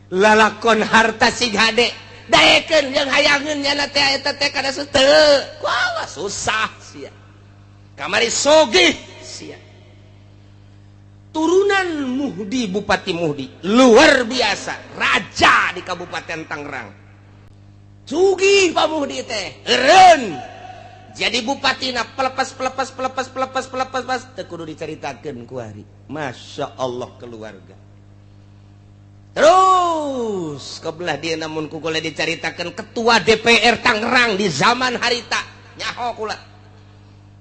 Lalakon harta sing hade daekeun jeung hayangeun nyana teh eta teh kada teu. Wah, susah sia. Kamari sogih sia. Turunan Muhdi, Bupati Muhdi, luar biasa, raja di Kabupaten Tangerang. Sugih Pak Muhdi teh, eureun. Jadi bupatina pelepas pelepas pelepas pelepas pelepas pas teu kudu dicaritakeun kuari. Masya Allah keluarga. Terus kebelah dia namun ku kula dicaritakeun ketua DPR Tangerang di zaman harita nyaho kula.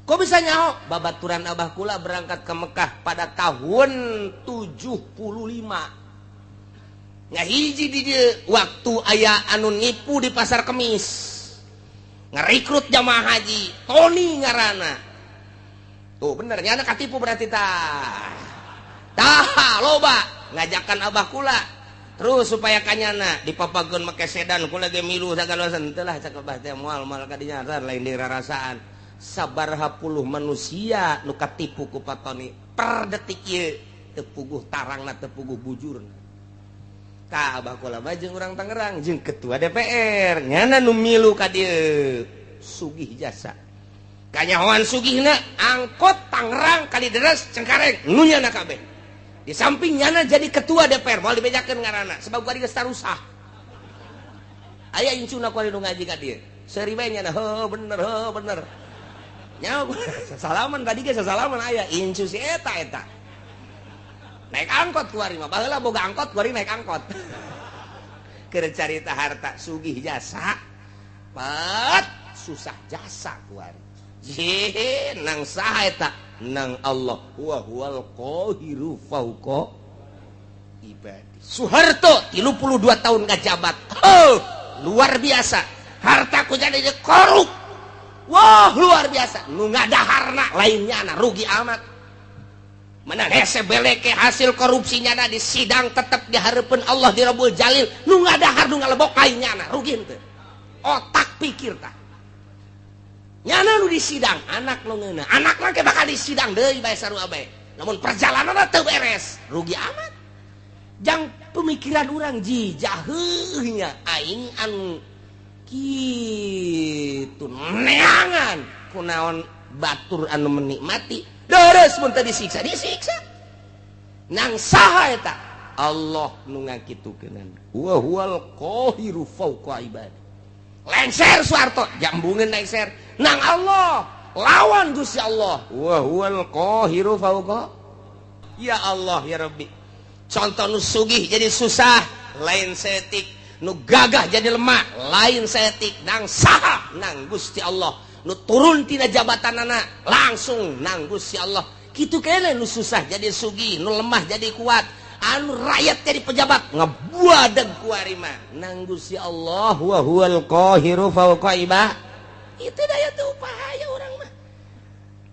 Kok bisa nyaho? Babaturan abah kula berangkat ke Mekah pada tahun 75. Ngahiji di dieu waktu aya anu nipu di pasar Kemis. Ngerekrut jamaah haji, Tony ngarana. Tuh bener, nyana katipu berarti tah. Tah loba ngajakan abah kula. Terus supaya kanyana dipapageun make sedan kula ge milu sagala teu lah cak abah teh moal moal kadinya lain dirarasaan. Sabaraha puluh manusia nu katipu ku Pak Tony per detik ieu teu puguh tarangna teu puguh bujurna. Tah abah kula mah jeung urang Tangerang jeung ketua DPR nyana nu milu ka dieu sugih jasa. Kanyahoan sugihna angkot Tangerang Kalideres Cengkareng nu nyana kabeh. Di samping nyana jadi ketua DPR moal dibejakeun ngaranna sebab kuari geus tarusah. Aya incuna kuari nu ngaji ka dieu. Seuri bae nyana heuh bener heuh bener. Nyaho sasalaman tadi ge sasalaman aya incu si eta eta. Naik angkot kuari mah baheula boga angkot kuari naik angkot. Keur carita harta sugih jasa pat susah jasa kuari. Jih nang saha eta nang Allah wa huwal qahiru fauqa ibadi. Soeharto 32 tahun ngajabat. Oh, luar biasa. Harta ku jadi korup. Wah, luar biasa. Nu ngadaharna lainnya na rugi amat. Menang hese beleke hasil korupsinya na di sidang tetep dihareupeun Allah di Rabbul Jalil. Nu ngadahar nu ngalebok lainnya na rugi henteu. Otak pikir tah. Nyana nu di sidang anak nu ngeunah. Anak mah ke bakal di sidang deui bae sarua bae. Namun perjalananna teu beres, rugi amat. Jang pemikiran urang ji jaheuhnya aing anu kitu neangan kunaon batur anu menikmati deres mun teu disiksa disiksa nang saha eta Allah nu ngakitukeunana wa huwal qahiru fauqa ibadi. Lengser Soeharto jambungeun lengser nang Allah lawan Gusti Allah wa huwal qahiru fauqa ya Allah ya Rabbi. Contoh nu sugih jadi susah lain setik, nu gagah jadi lemah lain setik, nang saha nang Gusti Allah nu turun tina jabatanana langsung nang Gusti Allah. Kitu kene nu susah jadi sugih, nu lemah jadi kuat, anu rakyat jadi pejabat ngebuadeg kuari mah nang Gusti Allah wa huwal qahiru fauqa ibad. Itu daya teu upaya urang mah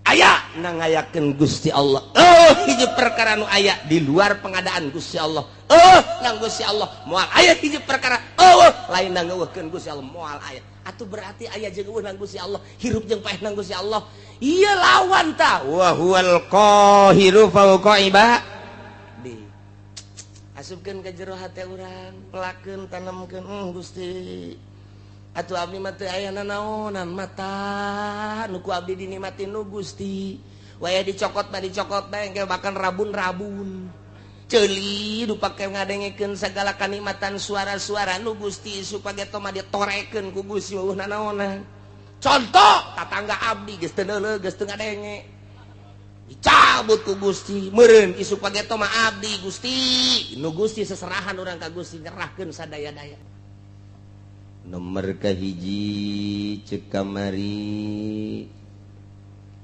aya nang ngayakeun Gusti Allah. Oh hiji perkara nu aya di luar pengadaan Gusti Allah. Oh nang Gusti Allah moal aya hiji perkara. Oh lain nang ngeuweuhkeun Gusti Allah moal aya. Atuh berarti aya jeung eueuh nang Gusti Allah, hirup jeung paeh nang Gusti Allah. Ieu lawan tah wa huwal qahiru fauqa ibadi. Asupkeun ka jero hate urang, pelakeun tanemkeun Gusti. Atuh abdi mah teu aya nanaonan mata nu ku abdi dinikmati nu Gusti. Waya dicokot mah dicokot bae engke bahkan rabun-rabun. Ceuli nu pake ngadengekeun sagala kanikmatan suara-suara nu Gusti supaya mah ditorekeun ku Gusti eueuh nanaonan. Contoh tatangga abdi geus teu neuleuh geus teu ngadenge. Dicabut ku Gusti meureun isuk pageto mah abdi Gusti. Nu Gusti seserahan urang ka Gusti nyerahkeun sadaya-daya. Nomor kahiji cek kamari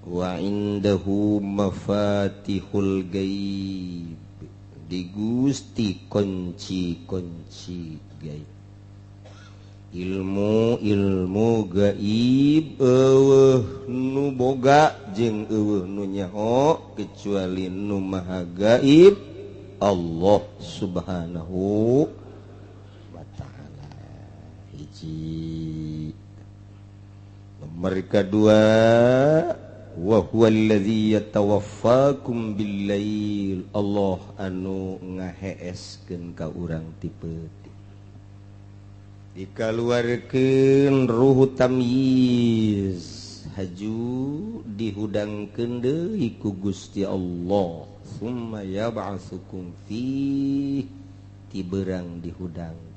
wa indahu mafatihul gaib, di Gusti kunci-kunci gaib, ilmu-ilmu gaib eueuh nu boga jeung eueuh nu nyaho kecuali nu maha gaib Allah Subhanahu wa ta'ala. Hiji. Nomor kedua Wa huwallazi yatawaffakum billail, Allah anu ngaheeskeun ka urang ti peuting, dikaluarkeun ruhu tamyiz haju dihudangkeun deui ku Gusti Allah. Summa yab'atsukum fi, ti berang dihudangkeun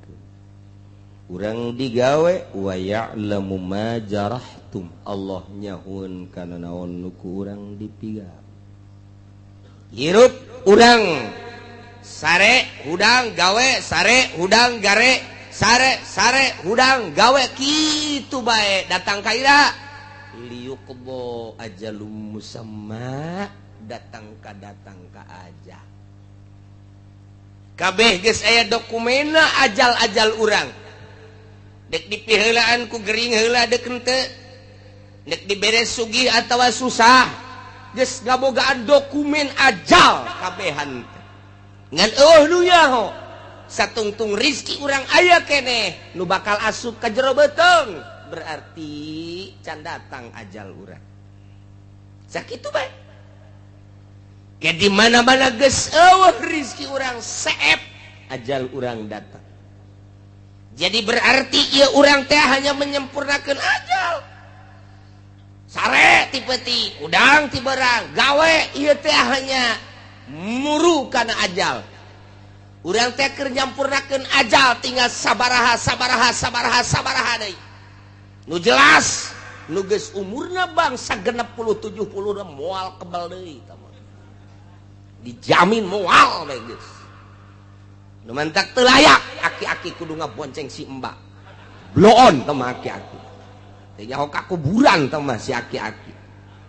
urang digawe. Wa ya'lamu ma jarahtum, Allah nyahueun kana naon nu ku urang dipigawe. Hirup urang sare hudang gawe, sare hudang gare, sare sare hudang gawe, kitu bae datang ka ira liyuqdo ajalum musamma, datang ka aja kabeh geus aya dokumenna ajal-ajal urang. Dek dipiheulaan ku gering heula dek henteu, dek dibere sugih atawa susah, geus ngabogaan dokumen ajal kabehan teh. Ngan eueuh nu nyaho satungtung rizki urang aya keneh nu bakal asup ka jero beuteung, berarti can datang ajal urang. Sakitu bae. Ke di mana-mana geus eueuh rizki urang seep, ajal urang datang. Jadi berarti ieu urang teh hanya menyempurnakan ajal. Sare ti peuting, udang ti berang, gawe ieu teh hanya muru kana ajal. Urang teh keur nyampurnakeun ajal tinggal sabaraha sabaraha sabaraha sabaraha deui. Nu jelas nu geus umurna bangsa 60 70 moal kebal deui tah. Dijamin moal bae geus. Nu mantak teu layak aki-aki kudu ngabonceng si embak. Bloon teh mah aki-aki. Teh nyaho ka kuburan teh mah si aki-aki.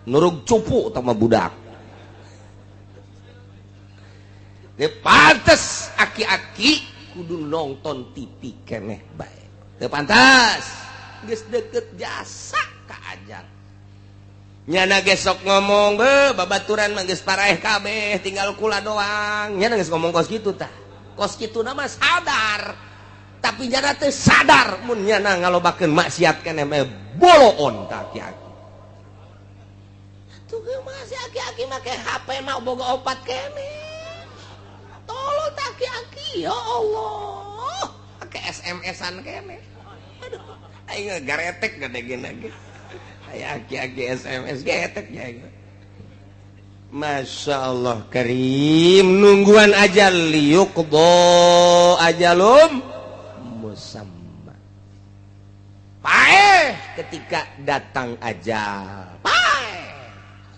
Nurug cupu teh mah budak. Teu pantes aki-aki kudu nonton TV keneh bae. Teu pantes. Geus deket jasa ka ajal. Nyana gesok ngomong be babaturan mah geus paraeh kabeh tinggal kula doang. Nyana geus ngomong kos kitu tah. Kos kitu nama sadar, tapi nyana teh sadar mun nyana ngalobakeun maksiat keneh mah boloon ka aki-aki. Atuh geus mah si aki-aki make HP mah boga opat keneh. Tolol ta aki-aki, ya Allah. Make SMS-an keneh. Aduh, aing garetek gede gini. Aya aki-aki SMS getek ya. Masya Allah karim, nungguan ajal liyuqdo ajalum musamma. Paeh ketika datang ajal, paeh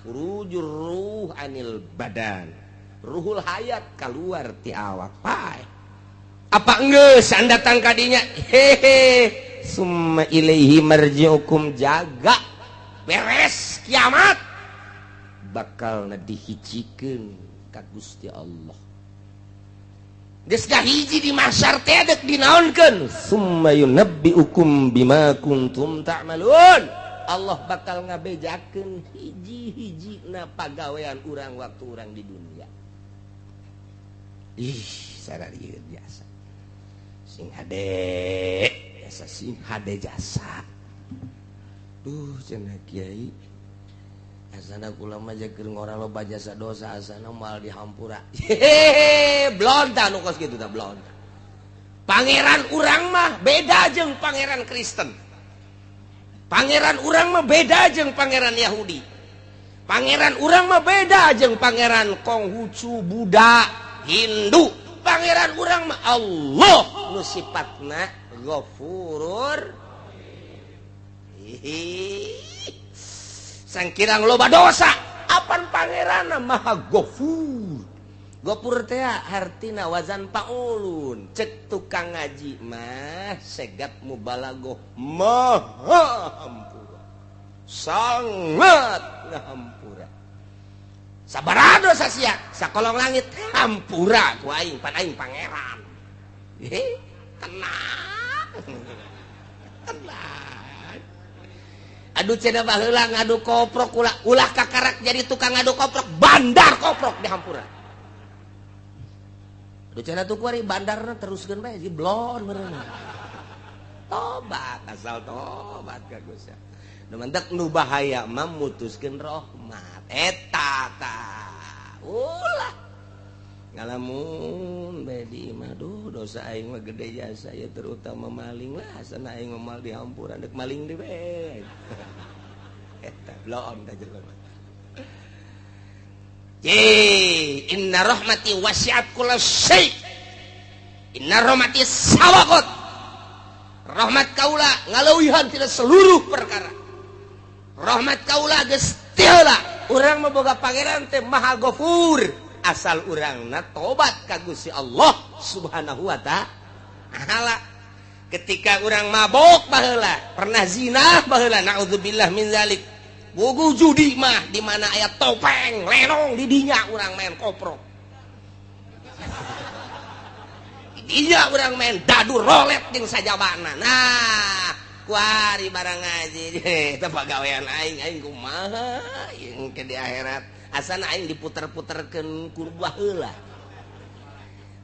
khurujur ruh anil badan, ruhul hayat keluar ti awak, paeh. Apa enggeus datang kadinya? Hehe, summa ilaihi marji'ukum, jaga beres kiamat bakal dihijikeun ka Gusti Allah. Geus hiji di mahsyar teh deuk dinaonkeun, summa yunabbiukum bima kuntum ta'malun. Allah bakal ngabejakeun hiji-hijina pagawean urang waktu urang di dunia. Ih, sararieun jasa. Sing hade, jasa sing hade jasa. Duh, cenah kiai. Asana kula mah keur ngora loba jasa dosa, asana moal dihampura. Hehehe, blonta nu kos kitu tah blonta. Pangeran urang mah beda jeung pangeran Kristen. Pangeran urang mah beda jeung pangeran Yahudi. Pangeran urang mah beda jeung pangeran Konghucu, Buddha, Hindu. Pangeran urang mah Allah nu sifatna Ghafurur. Hihi. Sangkirang loba dosa, apan pangeranna maha Ghafur. Ghafur teh hartina wazan paulun. Cek tukang ngaji mah segap mubalagoh maha hampura. Sangat ngahampura. Sabaraha dosa sia sakolong langit hampura ku aing, pan aing pangeran. Tenang. Tenang. Aduh cenah baheula ngadu koprok ulah ulah kakarak jadi tukang ngadu koprok, bandar koprok di hampura. Aduh cenah tuh kuari bandarna teruskeun bae si blon meureun. Tobat asal tobat ka Gusti. Nu mantak nu bahaya mah mutuskeun rahmat. Eta tah. Ulah. Ngalamun bae di imah duh dosa aing mah gede jasa ya terutama maling lah asana aing mah dihampura deuk maling deui we. Eta bloon ta jelema. Inna rahmati wasi'at kulla syai'. Inna rahmati sabaqat. Rahmat kaula ngaleuwihan tina seluruh perkara. Rahmat kaula geus teu heula. Urang mah boga pangeran teh Maha Ghafur. Asal urangna tobat ka Gusti Allah Subhanahu wa ta'ala. Ketika urang mabok baheula, pernah zina baheula, naudzubillah min zalik. Wugu judi mah di mana aya topeng lenong di dinya urang main koprok. Di dinya urang main dadu rolet jeung sajabana. Nah, kuari barang ngaji eta pagawean aing aing kumaha jeung ke di akhirat. Asana aing diputer-puterkeun ku baheula.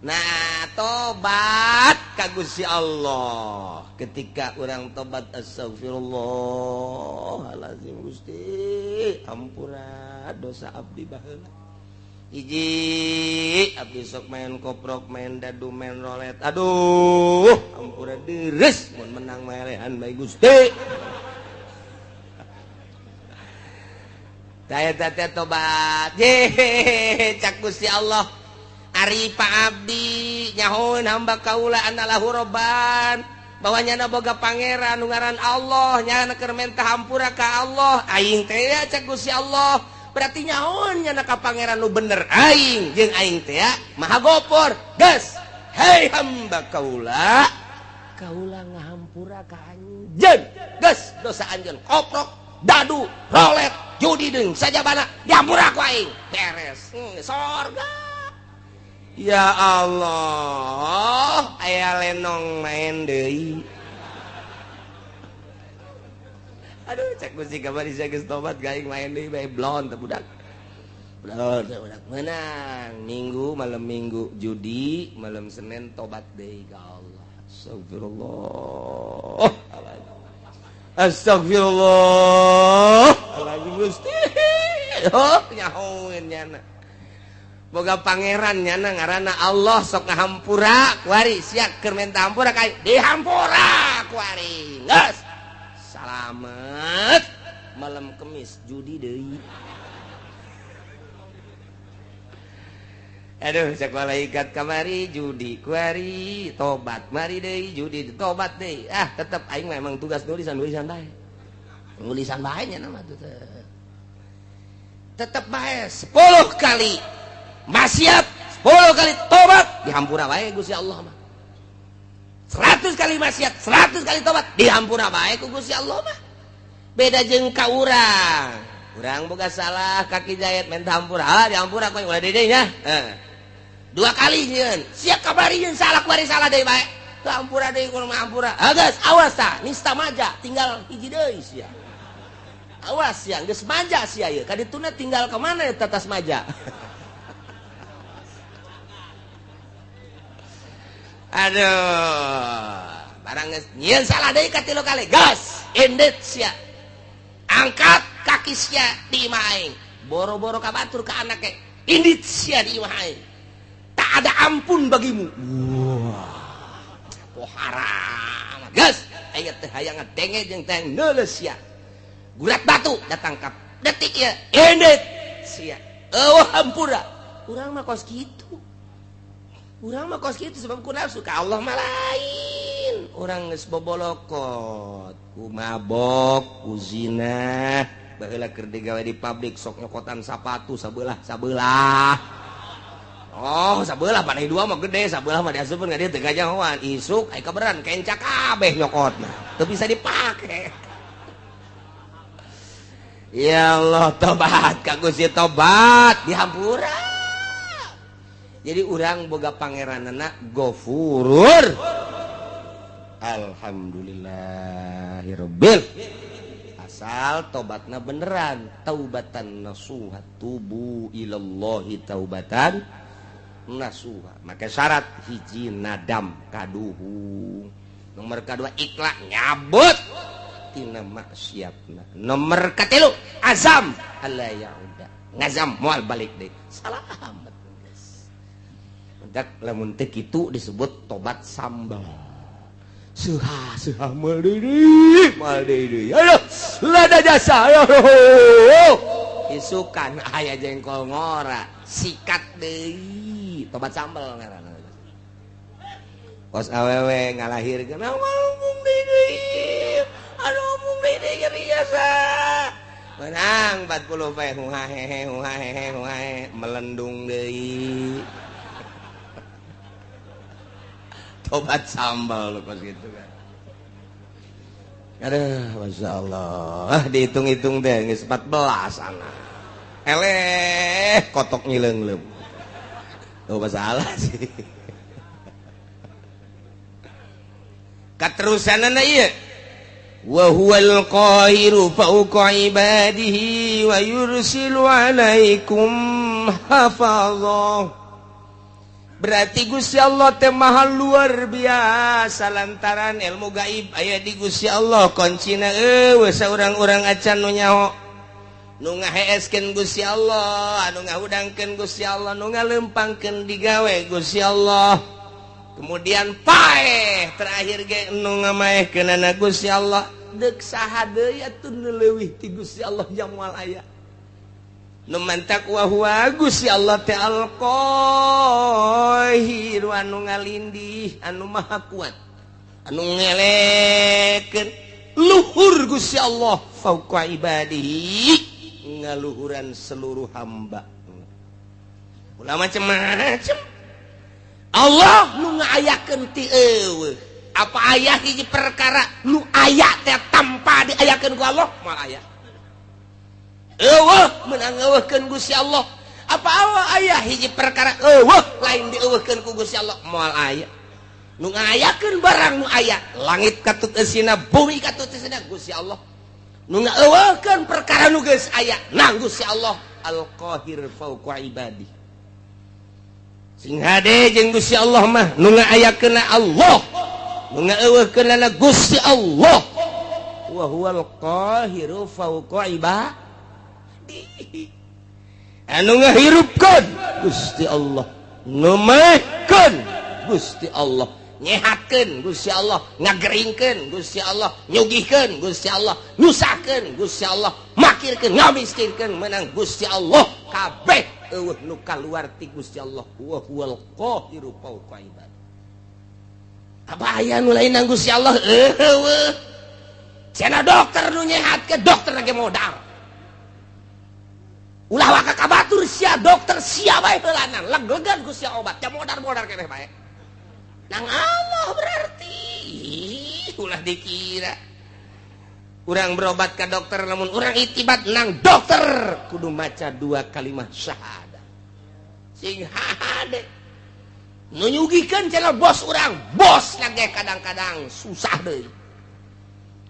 Nah, tobat ka Gusti Allah. Ketika urang tobat astagfirullahalazim Gusti, ampura dosa abdi baheula. Hiji, abdi sok main koprok, main dadu, main rolet. Aduh, ampura deres mun menang melehan bae Gusti. Tah eta teh tobat. Ye, cak Gusti Allah. Ari Pak Abdi nyahoeun hamba kaula anallahu robban bahwa nyana boga pangeran nu ngaran Allah nyana keur menta hampura ka Allah aing teh ya cek Gusti Allah berarti nyahoeun nyana ka pangeran nu bener aing jeung aing teh ya Maha Gopor geus hei hamba kaula kaula ngahampura ka anjeun geus dosa anjeun koprok dadu rolet judi deung sajabana dihampura ku aing beres sorga. Ya Allah, aya lenong main deui. Aduh, cek Gusti kamari sia geus tobat gaing main deui bae blon teh budak. Blon teh budak menang. Minggu malam Minggu judi, malam Senin tobat deui ka Allah. Astagfirullah. Astagfirullah. Alazim Gusti. Oh, nyahoeun nyana. Boga pangeran nyana ngaranna Allah sok ngahampura kuari sia keur menta hampura ka dihampura kuari geus salamet malam Kemis judi deui. Aduh cek malaikat kamari judi kuari tobat mari deui judi tobat deui ah tetep aing memang tugas nulisan-nulisan bae nulisan bae nya mah tetep bae 10 kali maksiat 10 kali tobat dihampura bae Gusti Allah mah. 100 kali maksiat 100 kali tobat dihampura bae ku Gusti Allah mah. Beda jeung ka urang. Urang boga salah kaki jayat menta hampura. Ah dihampura ku ulah deui nya. Heeh. 2 kali nyieun. Sia kabari nyeun salah kuari salah deui bae. Hampura deui kudu hampura. Ah geus awas tah nista maja tinggal hiji deui sia. Awas sia geus maja sia ieu. Kadituna tinggal ka mana eta tas maja. Aduh, barang geus nyieun salah deui ka 3 kali. Gas, endet sia. Angkat kaki sia di imah aing. Boro-boro ka batur ka anake. Indit sia di imah aing. Tak ada ampun bagimu. Wah. Poharam. Gas, aya teh hayang ngadenge jeung teh neuleus sia. Gurat batu datang ka detik ieu. Indit sia. Eueuh hampura. Urang mah kos kitu. Urang mah kos kitu sebab ku nafsu ka Allah mah lain. Urang geus bobolokot, ku mabok, ku zina, baheula keur digawe di pabrik sok nyokotan sapatu sabelah-sabelah. Oh, sabelah panai dua mah gede, sabelah mah diasupkeun ka dieu teu gajahoan. Isuk aya kaberan kenca kabeh nyokotna. Teu bisa dipake. Ya Allah, tobat ka Gusti tobat dihampura. Jadi urang boga pangeranana Gofurur. Alhamdulillahirabbil. Asal tobatna beneran, taubatan nasuha, tubu ilallahi taubatan nasuha. Maka syarat hiji nadam kaduhung. Nomor kedua ikhlas nyabut. tina maksiatna. Nomor katilu azam alla yauda, ngazam moal balik deui. Salamat geus. Mendak lamun teu kitu disebut tobat sambal. Suha suha moal deui. Aduh, lada jasa. Aduh. Isukan aya jengkol ngora, sikat deui. Tobat sambal ngaranna. Kos awewe ngalahirkeun mung deui. Aduh mung deui nyeri jasa. Menang 40 poe huhahehe huhahehe huhahe melendung deui. Tobat sambal kos gitu kan. Aduh, Masya Allah. Dihitung-hitung deh, geus 14 anak. Eleh, kotok nyileungleum. Tuh masalah sih. Katerusanana ieu. Wa huwal qahiru fawqa ibadihi wa yursilu alaikum hafazah. Berarti Gusti Allah teh maha luar biasa lantaran ilmu gaib aya di Gusti Allah, kuncina eueuh saurang-urang acan nu nyaho. Nu ngaheeskeun Gusti Allah, anu ngahudangkeun Gusti Allah, nu ngalempangkeun digawe Gusti Allah. Kemudian paeh terakhir ge nu ngamaehkeunana Gusti Allah. Deuk saha deui atuh nu leuwih ti Gusti Allah jang moal aya. Nu mantak wa huwa Gusti Allah teh al-Qahir anu ngalindih, anu maha kuat, anu ngelekeun luhur Gusti Allah fauqa ibadihi, ngaluhuran seluruh hamba. Ulah macem-macem Allah nu ngaayakeun ti eueuh. Apa aya hiji perkara nu aya teh tanpa diayakeun ku Allah moal aya. Eueuh meunang eueuhkeun Gusti Allah. Apa aya hiji perkara eueuh lain dieueuhkeun ku Gusti Allah moal aya. Nu ngayakeun barang nu aya, langit katut eusina, bumi katut eusina Gusti Allah. Nu ngaeueuhkeun perkara nu geus aya nang Gusti Allah Al-Qahir fauqa ibadi. Sing hade jeung Gusti Allah mah nu ngaayakeunna Allah, nu ngaeueuhkeunna Gusti Allah. Wa huwal qahiru fauqa ibadi. Anu ngahirupkeun Gusti Allah, nu maehkeun Gusti Allah, nyehatkeun Gusti Allah, ngageringkeun Gusti Allah, nyugihkeun Gusti Allah, nyusahkeun Gusti Allah, makirkeun, ngamiskinkeun menang Gusti Allah. Kabeh eueuh nu kaluar ti Gusti Allah. Wa huwal qahiru fauqa ibad. Apa aya nu lain nang Gusti Allah? Eueuh. Cenah dokter nu nyehatkeun, dokter ge modal. Ulah waka ka batur sia dokter sia bae heulanan, leg-legan ku sia obat, ja modar-modar keneh bae. Nang Allah berarti ulah dikira. Urang berobat ka dokter lamun urang itibat nang dokter kudu maca dua kalimat syahadah. Sing hade. Nu nyugikeun cenah bos urang, bos lagi kadang-kadang susah deui.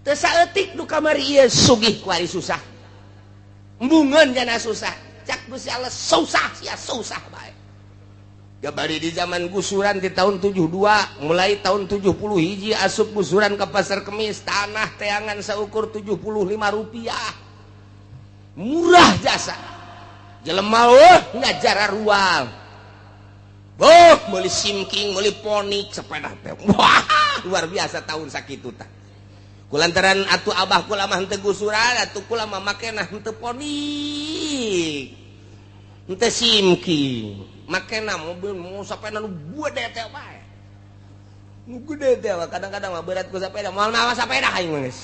Teu saeutik nu kamari ieu sugih kuari susah. Embungeun jana susah. Cak Gusti Allah susah sia susah bae. Gabari di zaman gusuran di tahun 72, mulai tahun 70 hiji asup gusuran ke Pasar Kemis, tanah teangan seukur 75 rupiah. Murah jasa. Jelema eueuh ngajara rual. Boh, meuli simking, meuli ponik sepeda teh. Wah, luar biasa tahun sakitu tah. Kulantaran atuh abah kula mah henteu gusuran, atuh kula mah makena henteu ponik. Henteu simking. Makena mobil mau sapeda nu gede teh bae. Nu gede teh kadang-kadang mah berat ku sapeda, moal mawa sapeda aing mah geus.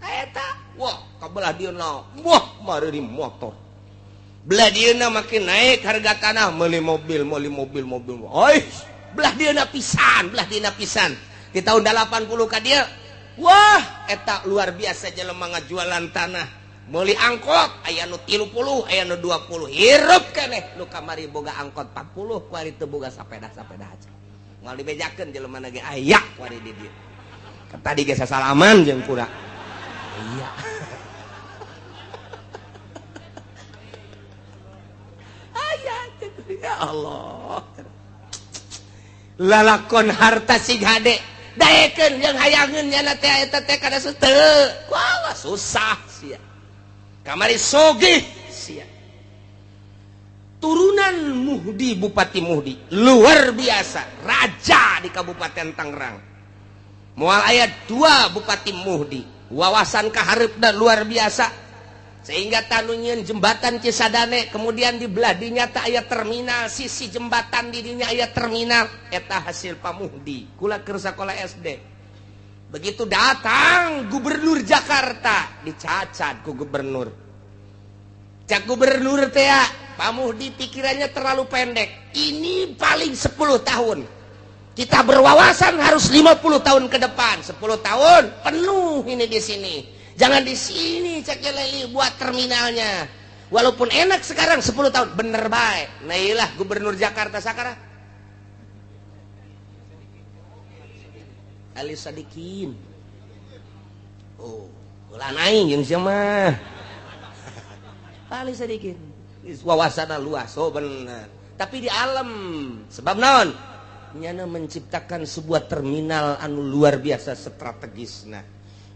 Eta, wah kabelah dieuna, wah mari motor. Belah dieuna makin naik harga tanah, meuli mobil, meuli mobil, mobil. Oi, belah dieuna pisan, belah dieuna pisan. Di tahun 80 ka dieu, wah eta luar biasa jelema ngajualan tanah. Meuli angkot aya nu 30, aya nu 20. Hirup keneh nu kamari boga angkot 40, kuari teu boga sapeda-sapeda aja. Moal dibejakeun jelema na ge aya kuari di dieu. Tadi ge sasalaman jeung kura. Iya. Aya ya Allah. Lalakon harta sing hade. Daekeun jeung hayangeun nyana teh eta teh kada teu. Wah, susah sia. Kamari sogih sia. Turunan Muhdi, Bupati Muhdi luar biasa, raja di Kabupaten Tangerang. Moal aya 2 Bupati Muhdi, wawasan kahareupna luar biasa. Sehingga tanu nyieun jembatan Cisadane, kemudian di belah dinya teh aya terminal, sisi jembatan di dinya aya terminal, eta hasil Pak Muhdi. Kula keur sakola SD. Begitu datang gubernur Jakarta, dicacat ku gubernur. Cak gubernur teh, Pak Muhdi pikirannya terlalu pendek. Ini paling 10 tahun. Kita berwawasan harus 50 tahun ke depan. 10 tahun penuh ini di sini. Jangan di sini cak Leli buat terminalnya. Walaupun enak sekarang 10 tahun, bener baik. Nah iyalah gubernur Jakarta sekarang. Ali Sadikin. Oh, ulah aing jeung sia mah. Ali Sadikin. Wawasanna luas, oh bener. Tapi di alam sebab naon? Nyana menciptakan sebuah terminal anu luar biasa strategisna.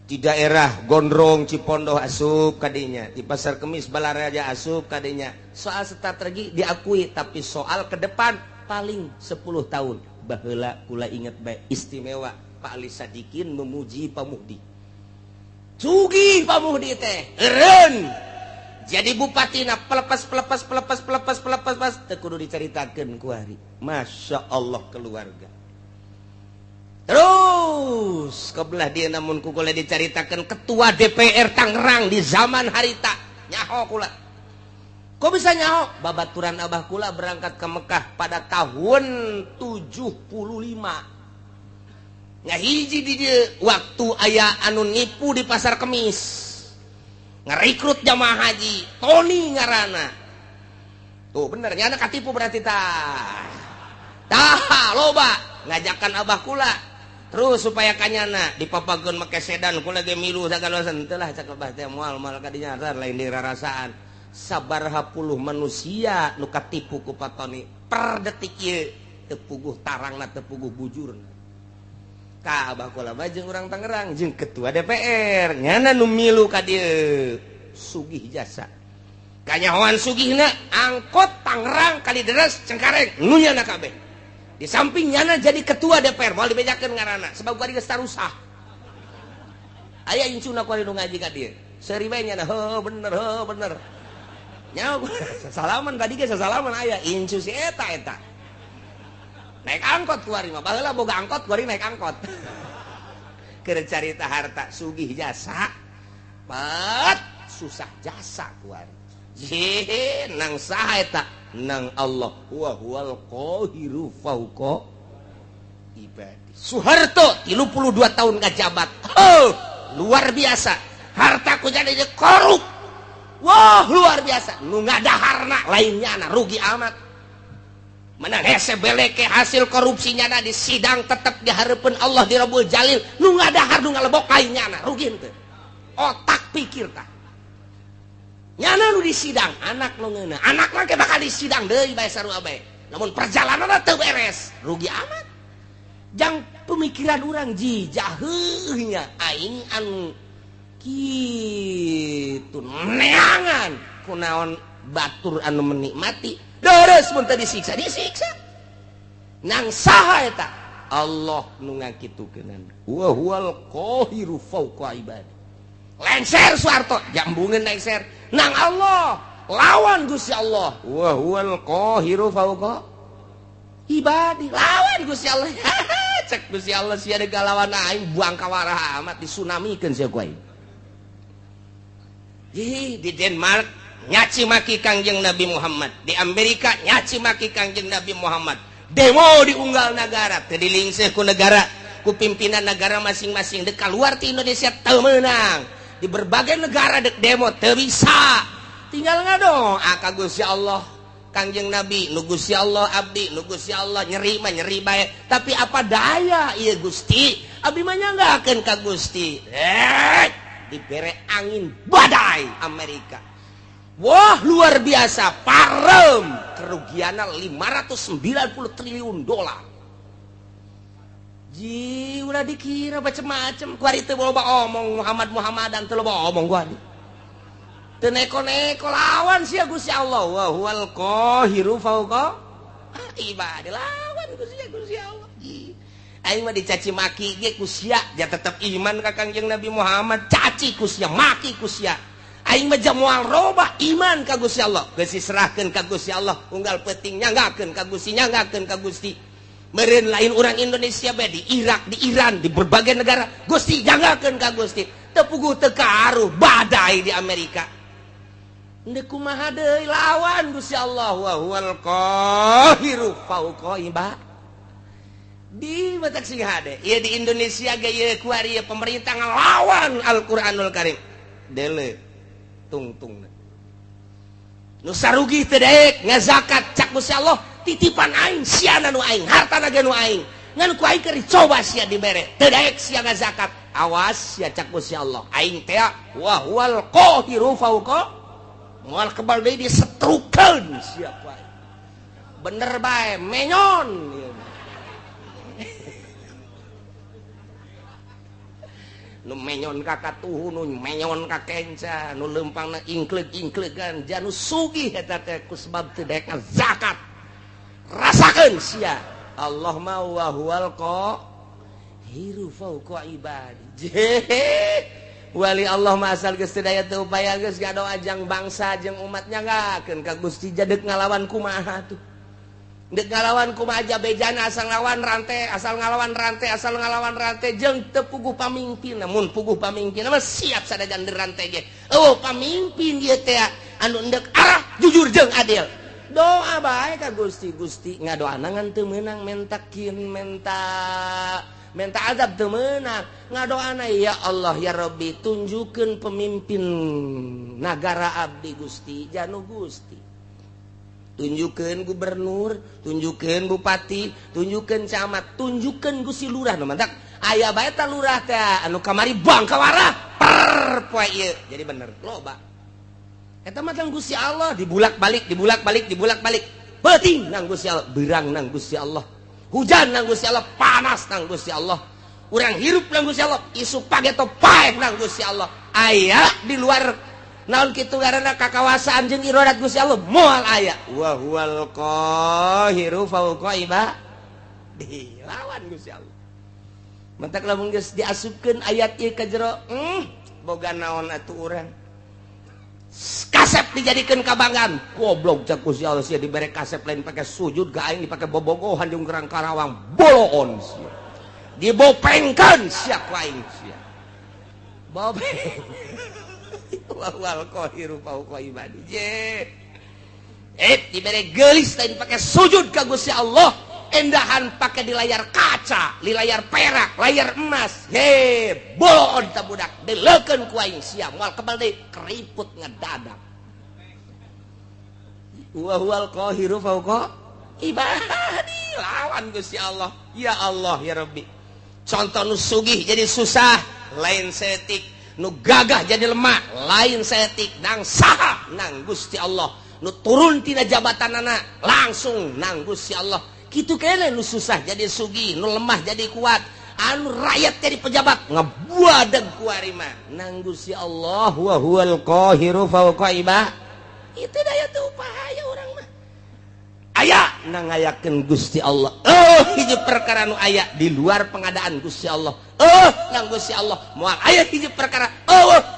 Di daerah Gondrong, Cipondoh asup kadinya, di Pasar Kemis Balaraja asup kadinya. Soal strategi diakui, tapi soal ke depan paling 10 tahun. Baheula kula inget bae istimewa Pak Ali Sadikin memuji Pak Muhdi. Sugih Pak Muhdi teh, eureun. Jadi bupatina pelepas pelepas pelepas pelepas pelepas pas teu kudu dicaritakeun ku hari. Masya Allah keluarga. Terus kebelah dia namun ku kula dicaritakeun ketua DPR Tangerang di zaman harita nyaho kula. Kok bisa nyaho? Babaturan abah kula berangkat ke Mekah pada tahun 75. Ngahiji di dieu waktu aya anu nipu di Pasar Kemis. Ngerekrut jamaah haji, Tony ngarana. Tuh bener nyana katipu berarti tah. Tah loba ngajakan abah kula. Terus supaya kanyana dipapageun make sedan kula ge milu sagalosan teu lah cak abah teh moal moal kadinya lain dirarasaan. Sabaraha puluh manusia nu katipu ku Pak Tony per detik ieu teu puguh tarangna teu puguh bujurna. Ka abah kula mah jeung urang Tangerang jeung ketua DPR nyana nu milu ka dieu sugih jasa. Kanyahoan sugihna angkot Tangerang Kalideres Cengkareng nu nyana kabeh. Di samping nyana jadi ketua DPR moal dibejakeun ngaranna sebab kuari geus tarusah. Aya incuna kuari nu ngaji ka dieu. Seuri bae nyana heuh bener heuh bener. Nyaho sasalaman tadi ge sasalaman aya incu si eta eta. Naik angkot kuari mah baheula boga angkot kuari naik angkot. Keur carita harta sugih jasa pat susah jasa kuari. Jih nang saha eta? Nang Allah wa huwal qahiru fauqa ibadi. Soeharto 32 tahun ngajabat. Oh, luar biasa. Harta ku jadi korup. Wah, luar biasa. Nu ngadaharna lainnya na rugi amat. Menang hese beleke hasil korupsinya na di sidang tetep dihareupeun Allah di Rabbul Jalil. Nu ngadahar nu ngalebok lainnya na rugi henteu. Otak pikir tah. Nyana nu di sidang anak nu ngeunah. Anak mah ke bakal di sidang deui bae sarua bae. Namun perjalananna teu beres, rugi amat. Jang pemikiran urang ji jaheuh nya aing anu kitu neangan kunaon batur anu menikmati. Deres mun teu disiksa, disiksa. Nang saha eta? Allah nu ngakitukeunana. Wa huwal qahiru fauqa ibadi. Lengser Soeharto, jambungeun lengser. Nang Allah, lawan Gusti Allah. Wa huwal qahiru fauqa ibadi. Lawan Gusti Allah. Cek Gusti Allah sia deuk lawan aing buang kawarah amat disunamikeun sia ku aing. Di Denmark nyaci maki Kangjeng Nabi Muhammad, di Amerika nyaci maki Kangjeng Nabi Muhammad, demo di unggal negara teu dilingseh ku negara, ku pimpinan negara masing-masing. Dek keluar ti Indonesia teu meunang, di berbagai negara dek demo teu bisa, tinggal ngadoa ka Gusti Allah Kangjeng Nabi, nu Gusti Allah abdi, nu Gusti Allah nyeri mah nyeri bae, tapi apa daya ieu Gusti, abdi mah nyanggakeun ka Gusti. Dibere angin badai Amerika. Wah luar biasa, parem kerugiannya 590 triliun dolar. Ji ulah dikira macem-macem kuari teu loba omong Muhammad Muhammadan teu loba omong kuari. Teu neko-neko lawan sia Gusti Allah wa huwal qahiru fauqa ibadi lawan Gusti Allah. Aing mah dicaci maki ge ku sia ja tetep iman ka Kangjeng Nabi Muhammad, caci ku sia maki ku sia. Aing mah moal robah iman ka Gusti Allah, geus diserahkeun ka Gusti Allah, unggal peuting nyanggakeun ka Gusti, nyanggakeun ka Gusti. Meureun lain urang Indonesia bae di Irak, di Iran, di berbagai negara, Gusti nyanggakeun ka Gusti. Teu puguh teu karuh badai di Amerika. Ndek kumaha deui lawan Gusti Allah wa huwal qahiru fauqa ibadi. Di batak sing hade. Ieu di Indonesia ge ieu kuari pemerintah ngalawan Al-Qur'anul Karim. Dele tungtung. Nu sarugi teu daek ngazakat cak Gusti Allah titipan aing siana nu aing hartana ge nu aing. Ngan ku aing keur dicoba sia dibere teu daek sia ngazakat. Awas sia cak Gusti Allah aing teh wa huwal qahiru fauqa moal kebal deui disetrukeun sia ku aing. Bener bae menyon. Nu menyon ka katuhu, nu menyon ka kenca, nu leumpangna ingkleug-ingkleugan, janu sugih eta teh ku sebab teu daek zakat. Rasakeun sia. Allah ma wa huwal qahiru fauqa ibadi. Wali Allah mah asal geus teu daya teu upaya geus ngadoa jang bangsa jeung umat nyanggakeun ka Gusti jadek ngalawan kumaha tuh. Dek ngalawan kumaha aja bejana asal ngalawan rantai, asal ngalawan rantai, asal ngalawan rantai jeung teu puguh pamimpin. Mun puguh pamimpin mah siap sadajan rantai ge. Eueuh pamimpin ieu teh anu endek arah jujur jeung adil. Doa bae ka Gusti, Gusti ngadoana ngan teu meunang mentakin menta azab teu meunang. Ngadoana ya Allah ya Rabbi tunjukkeun pemimpin nagara abdi Gusti, janu Gusti. Tunjukkeun gubernur, tunjukkeun bupati, tunjukkeun camat, tunjukkeun Gusti lurah. Nu mantak aya bae ta lurah teh anu kamari bangkawarah per poe ieu. Jadi bener loba. Eta mah tang Gusti Allah dibulak-balik, dibulak-balik, dibulak-balik. Peuting nang Gusti Allah, beurang nang Gusti Allah. Hujan nang Gusti Allah, panas nang Gusti Allah. Urang hirup nang Gusti Allah, isuk pageto paeh nang Gusti Allah. Aya di luar naon kitu ngaranna kakawasaan jeung iradat Gusti Allah moal aya. Wa huwal qahiru fauqa ibadi. Lawan Gusti Allah. Mantak lamun geus diasupkeun ayat ieu ka jero, boga naon atuh urang. Kasep dijadikeun kabanggaan. Goblok cak Gusti Allah sia dibere kasep lain pake sujud ga aing dipake bobogohan jeung gerang Karawang boloon sia. Dibopengkeun sia ku aing sia. Bopeng. Wal qahiru fauqa ibadi. Dibere geulis lain pake sujud ka Gusti Allah, endahan pake di layar kaca, di layar perak, layar emas. He, boloon ta budak, dileukeun ku aing sia, moal kebal deui keriput ngedadak. Wa huwal qahiru fauqa ibadi. Lawan Gusti Allah. Ya Allah ya Rabbi. Contoh nu sugih jadi susah, lain setik. Nu gagah jadi lemah, lain setik. Nang saha nang Gusti Allah. Nu turun tina jabatanana langsung nang Gusti Allah. Kitu kene nu susah jadi sugih, nu lemah jadi kuat, anu rakyat jadi pejabat ngebuadeg ku ari mah nang Gusti Allah. Wa huwal qahiru fauqa ibadi. Itu daya teu upaya urang mah. Aya nang ngayakeun Gusti Allah. Hiji perkara nu aya di luar pengadaan Gusti Allah. Nang Gusti Allah moal aya hiji perkara.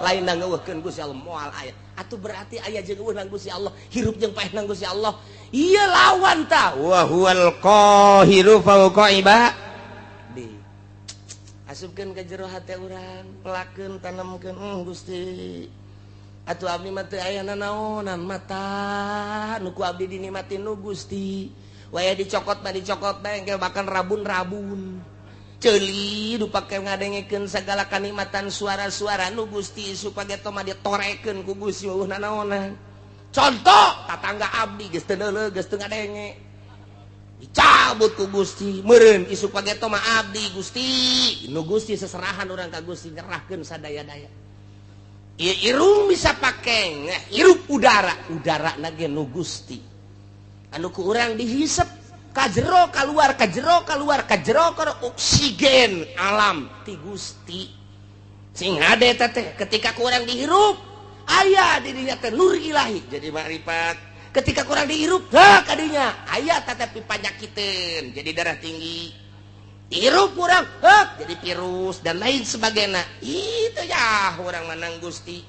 Lain nang ngeuweuhkeun Gusti Allah moal aya. Atuh berarti aya jeung eueuh nang Gusti Allah, hirup jeung paeh nang Gusti Allah. Ieu lawan ta. Wa huwal qahiru fauqa ibadi. Asupkeun ka jero hate urang, pelakeun tanemkeun Gusti. Atuh abdi mah teu aya nanaonan mata nu ku abdi dinikmatin nu Gusti. Waya dicokot mah dicokot bae engke bahkan rabun-rabun. Ceuli nu pake ngadengekeun sagala kanikmatan suara-suara nu Gusti supaya mah ditorekeun ku Gusti eueuh nanaonan. Contoh tatangga abdi geus teu deuleu geus teu ngadenge. Dicabut ku Gusti, meureun isuk pageto mah abdi Gusti. Nu Gusti seserahan urang ka Gusti nyerahkeun sadaya-daya. Ieu irung bisa pake hirup udara, udara na ge nu Gusti. Anu ku urang dihisep Kajero keluar, kajero keluar, kajero keluar oksigen alam ti Gusti. Sing hade teh ketika kurang dihirup aya di dinya teh nur ilahi jadi makrifat. Ketika kurang dihirup heh kadinya aya tetapi panyakiteun jadi darah tinggi. Dihirup kurang heh jadi virus dan lain sebagainya. Itu ya urang manang Gusti.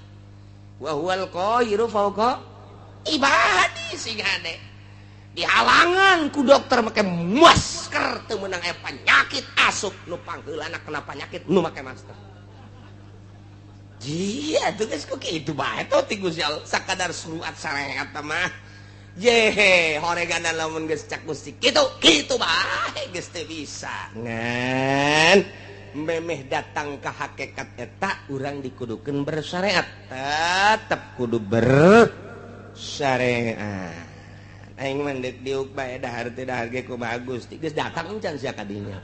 Wa huwal qahiru fawqa ibadi sing hade. Dihalangan ku dokter make masker teu meunang aya penyakit asup nu pangheulana kena penyakit nu make masker. Jia tuh geus ku kitu bae tuh ti Gusti Allah sakadar surat sareat mah. Yehe horeganan lamun geus cak Gusti kitu kitu bae geus teu bisa. Ngan memeh datang ka hakikat eta urang dikudukeun bersyariat, tetep kudu bersyariat. Aing mah deuk diuk bae dahar teu dahar ge kumaha Gusti geus datang encan sia ka dinya.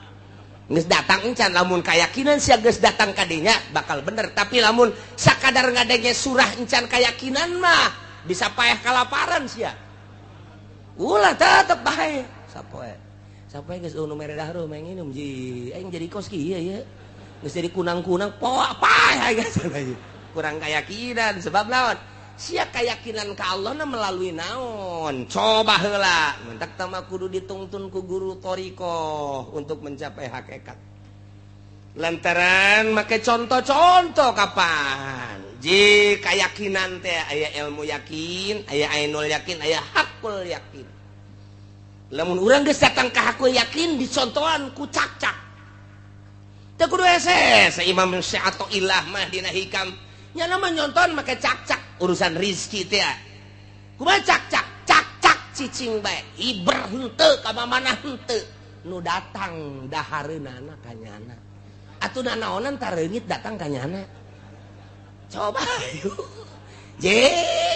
Geus datang encan lamun kayakinan sia geus datang ka dinya bakal bener, tapi lamun sakadar ngadenge surah encan kayakinan mah bisa paeh kalaparan sia. Ulah tetep bae sapoe. Sapoe geus nu mere dahar mah nginum ji aing jadi kos kieu ye. Geus jadi kunang-kunang poa paeh geus. Kurang kayakinan sebab naon? Sia keyakinan ka Allah na melalui naon? Coba heula mentak tama kudu ditungtun ku guru thariqah untuk mencapai hakikat. Lantaran make contoh-contoh kapan? Ji keyakinan teh aya ilmu yakin, aya ainul yakin, aya hakul yakin. Lamun urang geus datang ka hakul yakin dicontohan ku cak-cak. Teu kudu hese Imam Syathoillah mah dina hikam. Nya mah nyonton make cak-cak urusan rizki teh. Kumaha cak-cak? Cak-cak cicing bae. Hiber henteu ka mamana henteu. Nu datang dahareunana ka nyana. Atuh nanaonan tareungit datang ka nyana. Coba ayo. Je,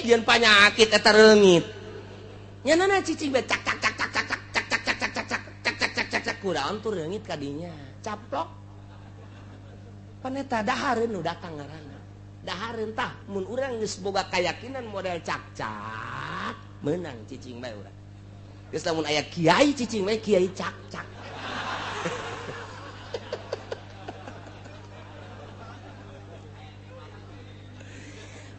jeung panyakit eta reungit. Nyanana cicing bae cak cak cak cak cak cak cak cak cak cak cak cak cak cak cak cak kuraon tuh reungit ka dinya. Caplok. Pan eta dahareun nu datang ngaranna. Dahareun tah mun urang geus boga kayakinan model cak-cak meunang cicing bae urang. Geus lamun aya kiai cicing bae kiai cak-cak.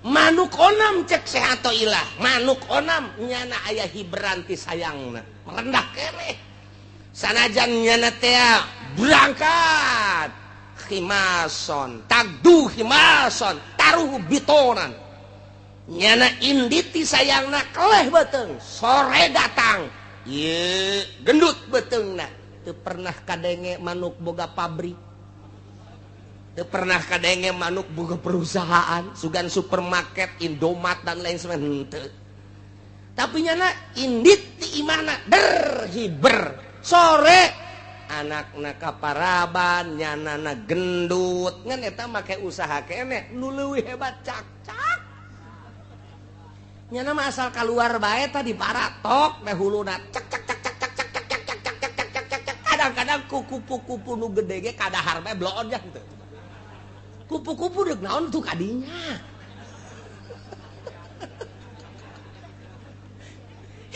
Manuk onam cek Syathoillah, manuk onam nyana aya hiberan ti sayangna, merendah keneh. Sanajan nyana teh berangkat khimason, tagdu khimason, taruh bitonan. Nyana inditi sayangna keleh beuteung, sore datang. Ieu gendut beuteungna, teu pernah kadenge manuk boga pabrik. Teu pernah kadenge manuk boga perusahaan, sugan supermarket, Indomaret dan lain sebagainya henteu. Tapi nyana indit ti imahna der hiber. Sore anakna kaparaban, nyanana gendut, ngan eta make usaha keneh nu leuwih hebat cak-cak. Nyana mah asal kaluar bae tadi paratok teh huluna cak cak cak cak cak cak cak cak cak cak cak cak cak. Kadang-kadang ku kupu-kupu nu gede ge kadahar bae bloon jang teu. Kupu-kupu deuk naon tuh kadinya.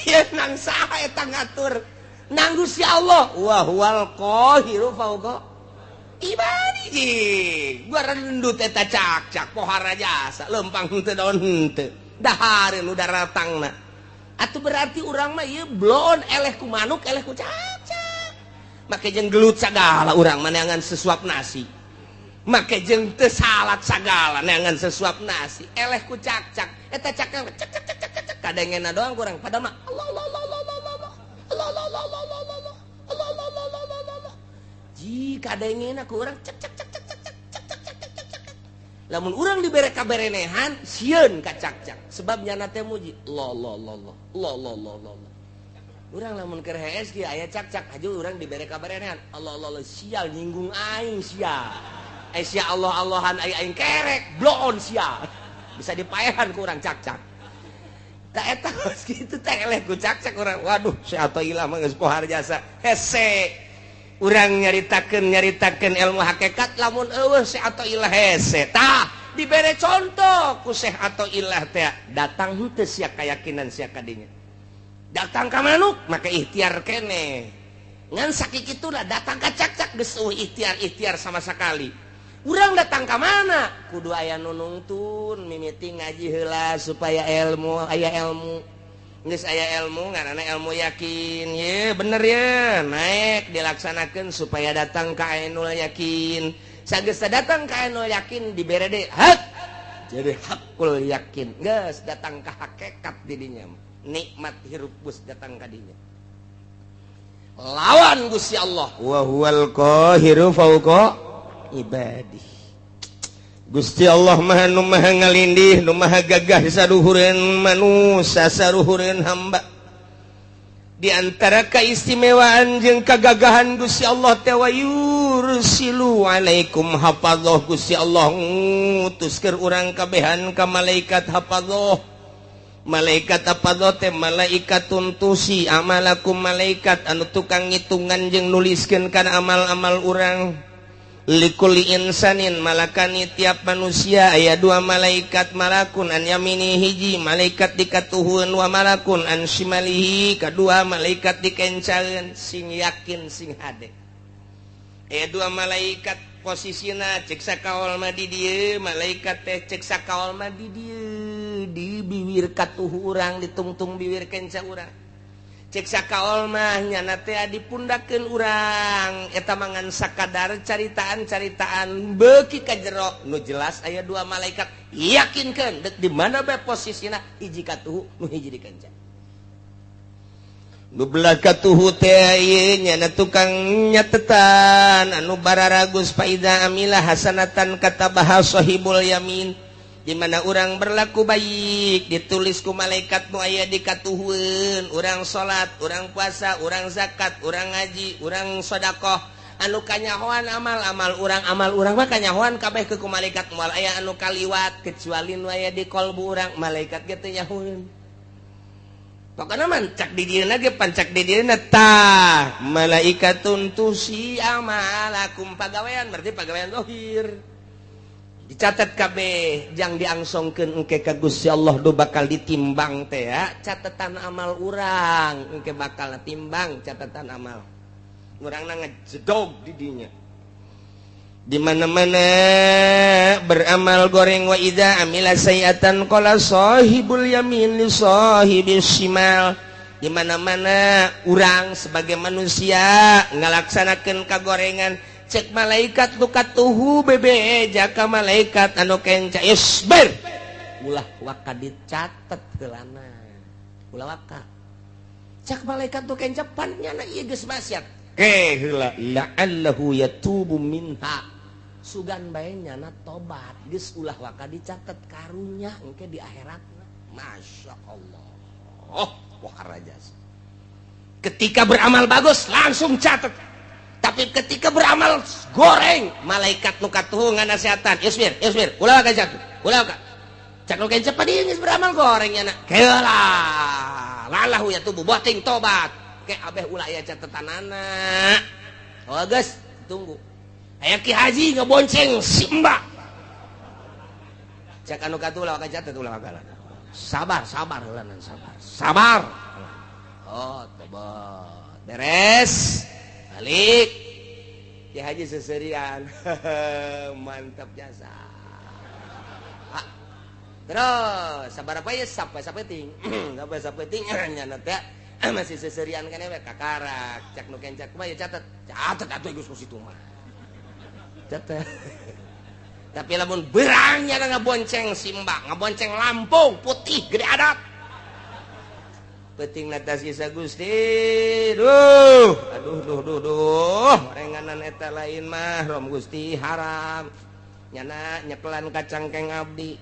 Ieu nang saha eta ngatur? Nang Gusti Allah. Wa huwal qahiru fawqa ibadihi. Gua rendut eta cak-cak pohara jasa lempang henteu daun henteu. Dahareun nu daratangna. Atuh berarti urang mah ieu bloon eleh ku manuk eleh ku cak-cak. Make jeung gelut sagala urang mah neangan sesuap nasi. Make jeung teu salat sagala neangan sesuap nasi. Eleh ku cak-cak. Eta cak-cak cak cak cak cak cak kadengena doang kurang padahal mah Allah Allah Allah Allah Allah Allah Allah Allah Allah Allah Allah Allah Allah Allah Allah. Ji kadengena ku urang cek cek cek cek cek cek cek cek cek cek cek. Lamun urang dibere kaberenehan sieun ka cak-cak sebab nyana teh muji Allah Allah Allah Allah Allah Allah Allah. Urang lamun keur hees kieu aya cak-cak haju urang dibere kaberenehan Allah Allah Allah sial nyinggung aing sia. Eh sia Allah Allahan aing aing kerek bloon sia. Bisa dipaehan ku urang cak-cak. Tak eta geus kitu teh eleh ku cak-cak urang. Waduh, Syathoillah mah geus pohar jasa. Hese. Urang nyaritakeun ilmu hakikat lamun eueuh Syathoillah hese. Tah, dibere contoh ku Syathoillah teh datang henteu sia kayakinan sia kadinya. Datang ka manuk make ikhtiar keneh. Ngan sakikituna datang ka cakcak geus eueuh ikhtiar-ikhtiar sama sekali. Urang datang ka mana? Kudu aya nu nungtun mimiti ngaji heula supaya ilmu aya ilmu. Geus aya ilmu ngaranna ilmu yakin. Ye bener ye, naik dilaksanakeun supaya datang ka ainul yakin. Sageus datang ka ainul yakin dibere deui hak. Jadi hakul yakin. Geus datang ka hakikat didinya. Nikmat hirup geus datang ka dinya. Lawan Gusti Allah wa huwal qahiru fauqa ibadih. Gusti Allah maha nu maha ngalindih, nu maha gagah saluhureun manusia, saluhureun hamba. Di antara keistimewaan jeung kagagahan Gusti Allah teh wa yursilu alaikum hafadzah. Gusti Allah ngutus keur urang kabehan ka malaikat hafadzah. Malaikat hafadzah teh malaikatun tusi amalakum, malaikat anu tukang ngitungan jeung nuliskeun kana amal-amal urang. Likulli insanin malakani tiap manusia aya dua malaikat, malakun an yamini hiji malaikat dikatuhun wa malakun an shimalihi kadua malaikat dikencaeun. Sing yakin sing hade aya dua malaikat posisina cek sakaol mah di dieu malaikat teh cek sakaol mah di dieu di biwir katuhu urang ditungtung biwir kenca urang. Cek sakaol mah nyana teh dipundakeun urang eta mangan sakadar caritaan-caritaan beuki ka jero nu jelas aya dua malaikat yakinkeun deuk di mana bae posisina hiji katuhu nu hiji dikenca. Nu belah katuhu teh ieu nyana tukang nyatetan anu bararagus faida amila hasanatan katabaha sahibul yamin. Di mana urang berlaku baik ditulis ku malaikat nu aya di katuhueun, urang salat, urang puasa, urang zakat, urang ngaji, urang sedekah, anu kanyahoan amal-amal urang, amal urang mah kanyahoan kabeh ke ku malaikat moal aya anu kaliwat kecuali nu aya di kolbu urang, malaikat ge teu nyahoeun. Pokona mah cak di dieuna ge pancak di dieuna tah malaikatun tusi amalakum pagawean berarti pagawean zahir. Dicatat kabeh jang diangsongkeun engke ka Gusti Allah do bakal ditimbang teh ya catatan amal urang engke bakal timbang catatan amal urangna ngejedog di dinya. Di mana-mana beramal goreng wa idza amila sayiatan qala sahibul yamin li sahibis shimal. Di mana-mana urang sebagai manusia ngalaksanakeun kagorengan cek malaikat nu katuhu bebe jaka malaikat anu kenca isbir ulah waka dicatet heulana ulah waka cek malaikat nu kenca pan nyana ieu geus maksiat ke heula la'allahu yatubu minha sugan bae nyana tobat geus ulah waka dicatet karunya engke di akhiratna. Masya Allah, wah raja. Ketika beramal bagus langsung catet. Tapi ketika beramal goreng malaikat nu katuhu nganasehatan isbir isbir ulah ka catet ulah ka cak nu kenca padi geus beramal goreng nyana keula lalahu ya tubuh boting tobat ke abeh ulah aya catetanana. Oh geus tunggu aya Ki Haji ngebonceng si Mbak cak anu katuhu ulah ka catet ulah ka sabar sabar heula sabar sabar. Oh tobat beres balik Ki Haji seserian mantap jasa. Terus sabar apa ya sampai sapeting sampai sapeting nyana teh masih seserian kan we kakarak cak nu kencak mah ya catet catet atuh geus ku situ mah catet. Tapi lamun berang nyana ngabonceng simbak ngabonceng Lampung putih gede adat penting atas kisah Gusti duh aduh duh duh duh renganan eta lain mah rom Gusti haram nyana nyekelan kacangkeng abdi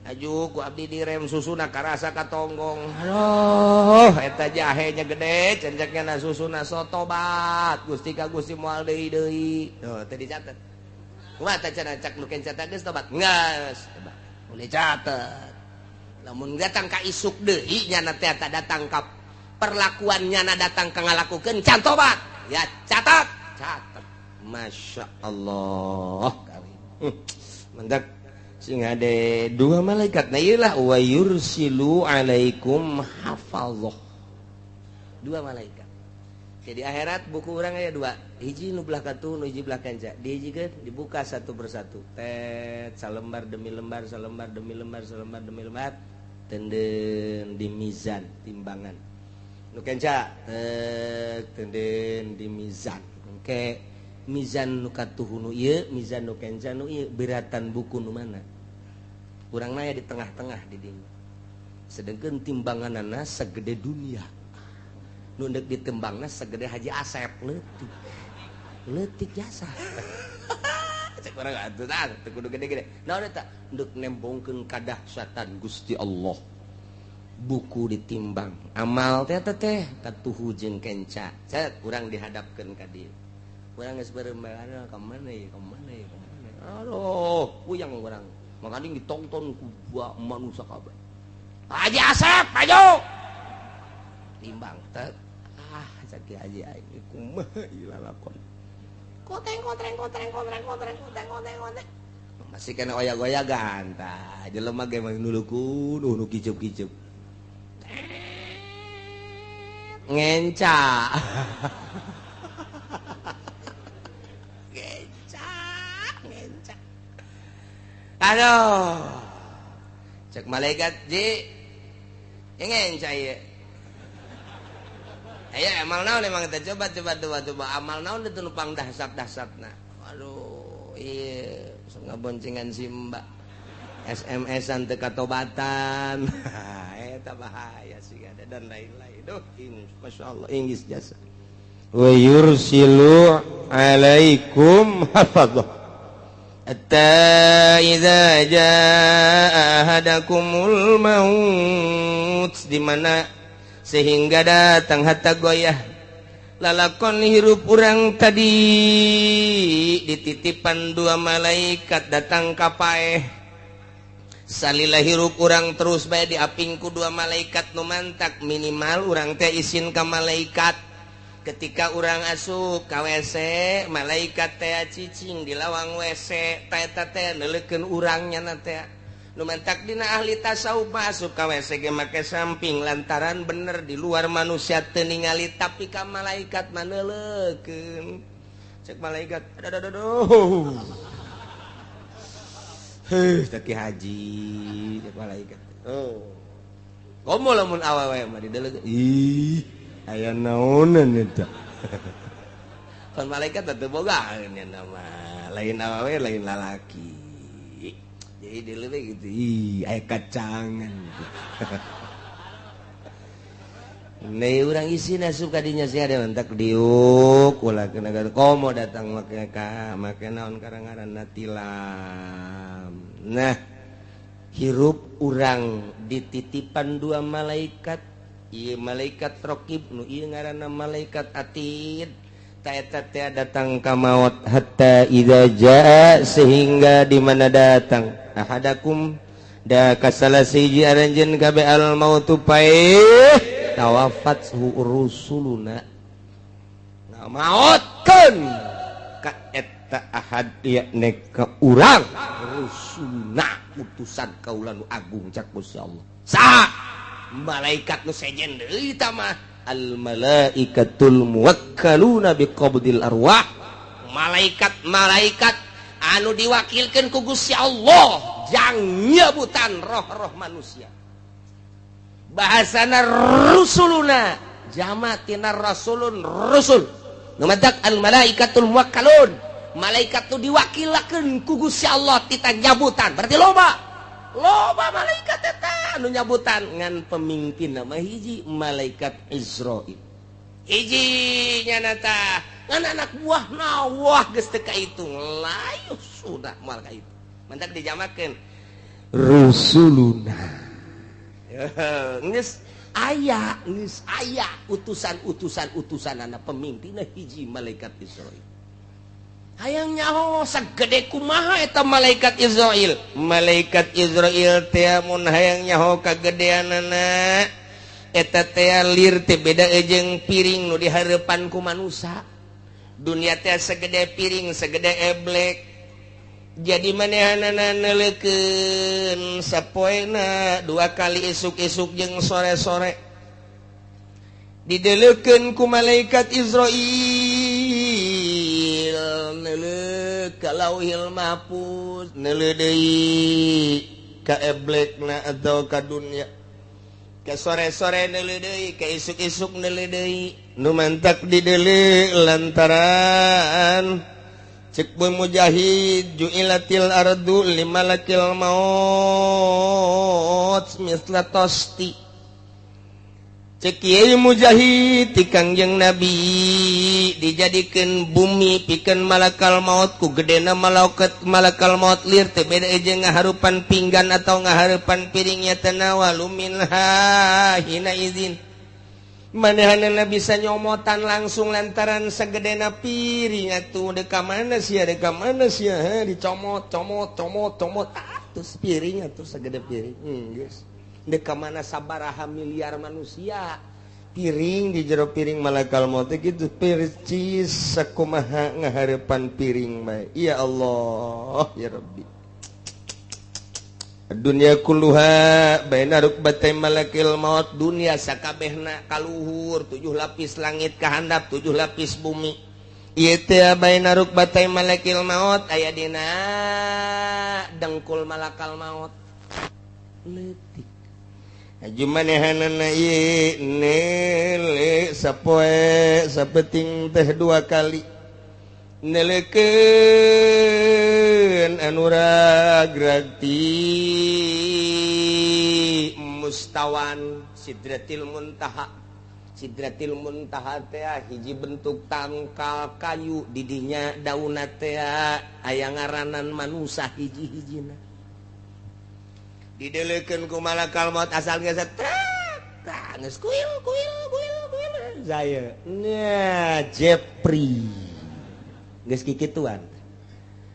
aju ku abdi direm susuna karasa katonggong aduh eta jahenya gede cenceknya na susuna sotobat Gusti ka Gusti moal deui deui tuh teu dicatet kumaha teh cenah cak nu kenca geus tobat geus boleh catet. Lamun datang ka isuk deui nyana teh datang ka perlakuan nyana datang ka ngalakukeun can tobat ya catat catat. Masya Allah karim mendak sing ade dua malaikat na ieu lah wa yursilu alaikum hafazah. Dua malaikat. Jadi akhirat buku urang aya dua, hiji nu belah katuh, nu hiji belah kenca. Dihijikeun dibuka satu persatu. Tet salembar demi lembar, salembar demi lembar, salembar demi lembar, tenden di mizan timbangan. Nu kenca tet tenden di mizan. Engke mizan nu katuh nu ieu, mizan nu kenca nu ieu, beratan buku nu mana? Urang naya di tengah-tengah di dinya. Sedengkeun timbanganana segede dunia. Nu deuk ditembangna segede Haji Asep leutik. Leutik jasa. Cek urang atuh tah teu kudu gede-gede. Naon eta? Deuk nembongkeun kadahsyatan Gusti Allah. Buku ditimbang. Amal teh teh katuhu jeung kenca. Cet urang dihadapkeun ka dieu. Urang geus beureum ka mana ieu, ka mana ieu, ka mana. Aduh, puyang urang. Makanya ditonton ku manusia kabeh. Haji Asep, maju. Timbang tet. Ah, cek Haji aing kumaha ieu lalakon. Koteng kotreng kotreng kotreng kotreng kotreng kotreng kotreng. Masih kena oyak-oyagan tah. Jelema ge mah nulukun nu kicup-kicup. Ngenca. Ngenca, ngenca. Aduh. Cek malaikat ji. Ngenca ieu. Aya amal naon emang teh coba coba coba coba amal naon itu nupang dahsat-dahsatna. Aduh, ieu ngaboncengan si Mbak. SMS-an teu katobatan. Eta bahaya sih ada dan lain-lain. Duh, masyaallah inggis jasa. Wa yursilu alaikum hafadzah. Hatta idza jaa ahadakumul maut, di mana sehingga datang hatta goyah lalakon hirup urang tadi dititipan dua malaikat datang ka paeh. Salila hirup urang terus bae diapingku dua malaikat nu mantak minimal urang teh isin ka malaikat. Ketika urang asup ka WC, malaikat teh cicing di lawang WC, teh teh neuleukeun urang nya teh. Nu mantak dina ahli tasawuf asup ka WC ge make samping lantaran bener di luar manusia teu ningali tapi ka malaikat mah neuleukeun. Cek malaikat, aduh aduh. Heuh, teh haji, cek malaikat. Oh. Komo lamun awewe mah dideleukeun. Ih, aya naonan eta. Pan malaikat teh boga nya nama, lain awewe lain lalaki. Jadi dileukeun gitu, ih, aya kacangan. Nih urang isin asup ka dinya sia ada mentak diuk ulah kena komo datang make ka make naon karang-ngaranna tilam. Nah, hirup urang dititipan dua malaikat, ieu malaikat raqib nu ieu ngaranna malaikat atid. Ta eta teh datang ka maot hatta idza jaa sehingga di mana datang ahadakum da kasala siji aranjeun kabeh al mautu paeh tawafat rusuluna ngamaotkeun ka eta ahad yakni ka urang rusuluna utusan kaula nu agung cak Gusti Allah. Saha malaikat nu sejen deui ta mah al malaikatul muwakkaluna biqabdil arwah, malaikat-malaikat anu diwakilkeun ku Gusti Allah jang nyebutan roh-roh manusia. Bahasana rusuluna jama tina rasulun rusul. Nu matak al malaikatul muwakkalun, malaikat tu diwakilakeun ku Gusti Allah tita nyabutan. Berarti loba. Loba malaikat eta anu nyabutan ngan pemimpin nama hiji malaikat Israil. Hiji nya tah ngan anak buah nawah geus teu kaitung layu sudah moal kaitu. Mantak dijamakeun rusuluna. Geus aya, geus aya utusan-utusan utusanana pemimpinna hiji malaikat Israil. Hayang nyaho sagede kumaha eta malaikat Israil. Malaikat Israil teh mun hayang nyaho kagedeanana eta teh lir teh beda jeung piring nu dihareupan ku manusa. Dunia teh segede piring, segede eblek. Jadi manehanana neuleukeun sapoena dua kali isuk-isuk jeung sore-sore. Dideleukeun ku malaikat Israil neuleuh ka Lauhil Mahfuz, neuleuh deui ka eblekna atau ka dunya, ke sore-sore neuleuh deui, ke isuk-isuk neuleuh deui. Nu mantak dideuleu lantaran cek Bu Mujahid, ju'ilatil ardu limalakil maut misla tosti. Cek Kiai Mujahid ti Kangjeng Nabi, dijadikeun bumi pikeun malakal maut ku gedena malaikat malakal maut lir teh beda jeung ngaharupan pinggan atau ngaharupan piringnya. Tanawalu minha hina izin, manehanna bisa nyomotan langsung lantaran segedena piring atuh. Deka mana sia, deka mana sia, dicomot, comot, comot, comot atuh piring atuh segede piring. Geus deka mana sabaraha miliar manusia piring di jero piring malakal maut gitu percis sakumaha ngaharepan piring mah. Ya Allah, ya Rabbi, dunia kulluha baina rukbatay malakil maut. Dunia sakabehna kaluhur, tujuh lapis langit kahandap, tujuh lapis bumi ieu teh baina rukbatay malakil maut, aya dina dengkul malakal maut leutik. Aju manehanana ieu neuleuh sapoe sapeting teh dua kali, neleukeun anu ragrag ti mustawan Sidratil Muntaha. Sidratil Muntaha teh hiji bentuk tangkal kayu, didinya daunna teh aya ngaranan manusa hiji-hijina. Dideleukeun ku malakal maut asal geus trek geus kuil kuil kuil kuil saya nya Jepri geus kikituan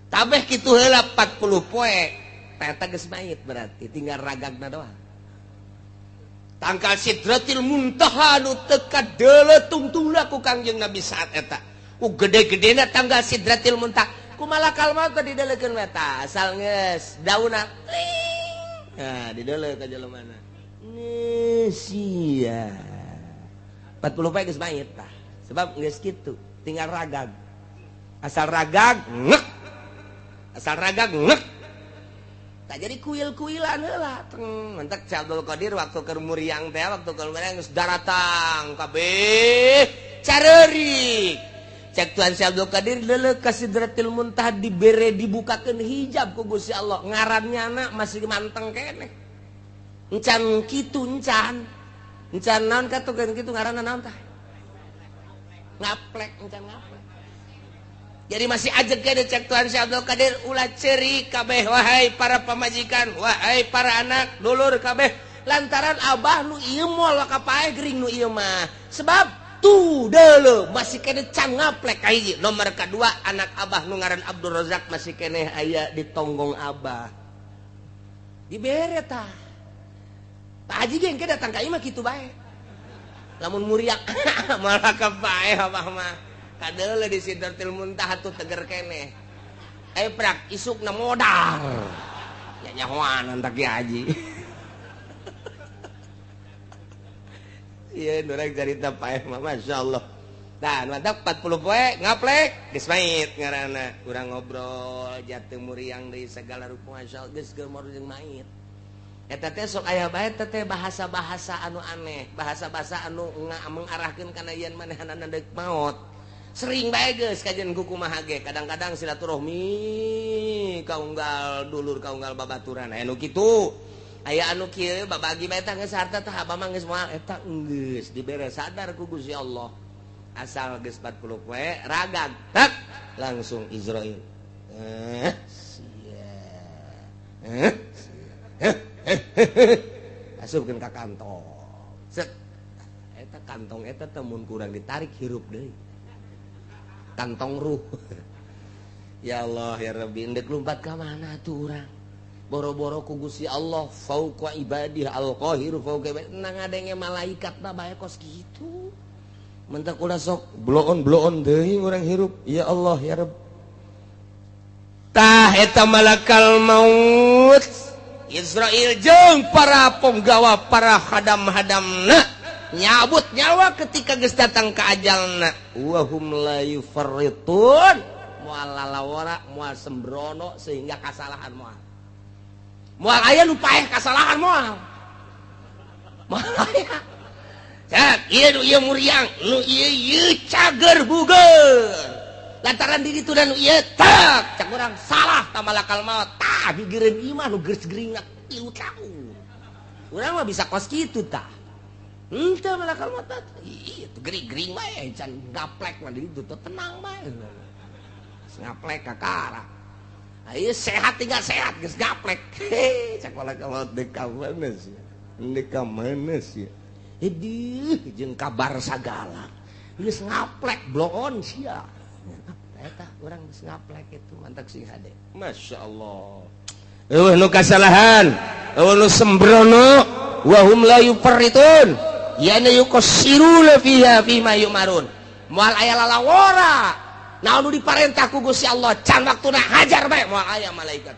tabeh kitu heula 40 poe eta geus mayit, berarti tinggal ragagna doang. Tangkal Sidratil Muntaha nu teu kadeuleu tungtungna ku Kangjeng Nabi saat eta ku gede-gedena tanggal Sidratil Muntaha ku malakal maut dideleukeun eta asal geus daunna. Nah, di dulu ka jelema mana sia 40 poe geus mayit tah, sebab geus kitu tinggal ragag, asal ragag ngek, asal ragag ngek tak jadi kuil-kuilan heula teng. Mantak Syekh Abdul Qadir waktu keur muriang teh, waktu keur muriang geus daratang kabeh careurik. Cek Tuhan Syekh Abdul Qadir leuleuk ka Sidratil Muntaha, dibere dibukakeun hijab ku Gusti Allah, ngarannya anak masih manteng keneh encan kitu, encan encan naon katukeun kitu ngaranna naon tah, ngaplek, encan ngaplek. Jadi masih ajeg keneh. Cek Tuhan Syekh Abdul Qadir, ulah ceurik kabeh wahai para pamajikan, wahai para anak dulur kabeh, lantaran abah nu ieu moal kapae gering nu ieu mah, sebab tuh dulu masih kene can ngaplek kahiji. Nomor kedua, anak abah nu ngaran Abdul Razak masih kene aya di tonggong abah dibere tah. Pak Haji ge engke datang ka imah kitu bae, lamun muriak malah kapae abah mah kadeuleu di Sidratil Muntaha tuh teger keneh. Eh prak isukna modal ya nyahoan entak Ki Haji. Iya, nurang cerita paeh mah Masya Allah. Nah, mantap 40 poe ngaplek geus mait ngaranna. Urang ngobrol jatuh muriang deui segala rupa Masya Allah geus geus jeung mait. Eta teh sok aya bae teh bahasa-bahasa anu aneh, bahasa-bahasa anu mengarahkeun kana yen manehanana deuk maot. Sering bae geus kajian ku kumaha ge, kadang-kadang silaturahmi kaunggal dulur kaunggal babaturan aya nu kitu. Aya anu kieu babagi bae tah geus harta tah abah mah geus moal eta geus dibere sadar ku Gusti Allah. Asal geus 40 poe ragag tak langsung Israil. Sia. Asupkeun ka kantong. Set. Eta kantong eta teh mun kurang ditarik hirup deui. Kantong ruh. Ya Allah ya Rabbi, endek lumpat ka mana atuh urang? Boro-boro ku Gusti Allah fauqa ibadih al-qahiru fauqa ibadih, nang ngadenge malaikat mah bae kos kitu. Mentak ulah sok bloon-bloon deui urang hirup. Ya Allah ya Rabb. Tah eta malakal maut Israil jeung para penggawa para hadam-hadamna Nyabut nyawa ketika geus datang ka ajalna. Wa hum la yufarritun. Moal lalawara, moal sembrono sehingga kasalahan moal. Moal aya nu paeh kasalahan moal. Moal aya. Cak, ieu nu ieu muriang, nu ieu ieu cager buger. Lantaran diri tu dan nu ieu tak, cak urang salah ta malakal maut. Tah gigireun ieu mah nu geus geuringna 3 tahun. Urang mah bisa kos kitu tah. Henteu malakal maut. Ieu gering-gering bae can gaplek mah di ditu tenang bae. Ngaplek kakara. Ieu sehat tinggal sehat geus gaplek. Heh, cak malakal maut deuk ka mana sih? Deuk ka mana sih? Edih jeung kabar sagala. Geus ngaplek bloon sia. Eta urang geus ngaplek itu mantak sing hade. Masyaallah. Eueuh nu kasalahan, eueuh nu sembrono, wa hum la yufarritun. Yana yuqassiruna fiha fima yumarun. Moal aya lalawora. Naon nu diparentah ku Gusti Allah can waktuna hajar bae moal aya malaikat.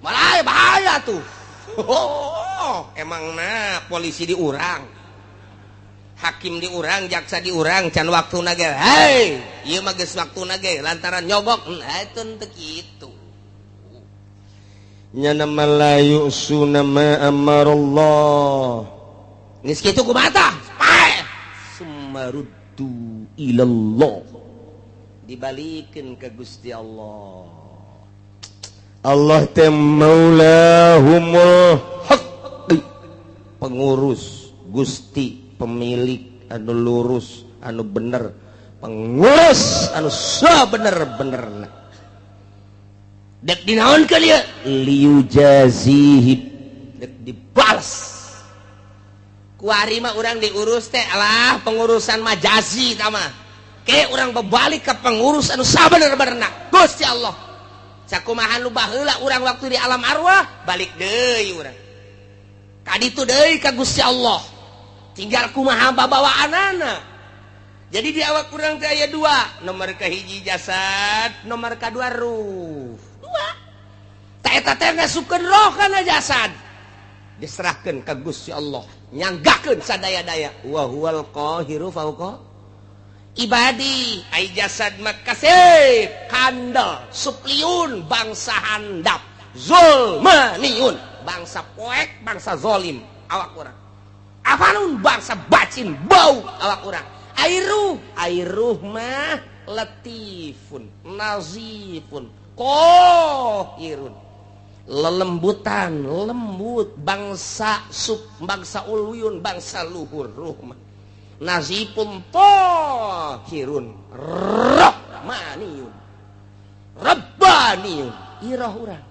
Moal aya bahaya tuh. Oh, emang nah polisi diurang, hakim diurang, jaksa diurang, can waktuna ge. Hei, ieu mah geus waktuna ge lantaran nyogok, nah itu teu kitu. Nyana malayu sunama amarallah. Geus kitu kumaha tah? Paeh. Sumaruddu ilallah. Dibalikeun ka Gusti Allah. Allah teh maulahumul haqqi, pengurus Gusti, pemilik anu lurus, anu bener, pengurus anu sabener-benerna. Dek dinaonkeun ieu? Liujazihi, dek dibales. Kuari mah urang diurus teh alah pengurusan majazi tah mah. Ke urang berbalik ke pengurus anu sabener-benerna Gusti Allah. Sakumaha nu baheula urang waktu di alam arwah balik deui urang. Kaditu deui ka Gusti Allah. Tinggal kumaha babawaanana. Jadi di awak urang teh aya dua, nomor kahiji jasad, nomor kadua ruh. Dua. Ta eta teh ngasupkeun roh kana jasad. Diserahkeun ka Gusti Allah, nyanggakeun sadaya-daya. Wa huwal qahiru fauqa ibadi. Ai jasad makasih kandel supliun bangsa handap zulmaniun bangsa poek bangsa zolim awak urang, afanun bangsa bacin bau awak urang. Ai ruh mah latifun nazifun kohirun, lelembutan lembut bangsa sub bangsa uluyun bangsa luhur. Ruh mah nazifun tohirun rahmaniyun rabbaniyun iroh urang.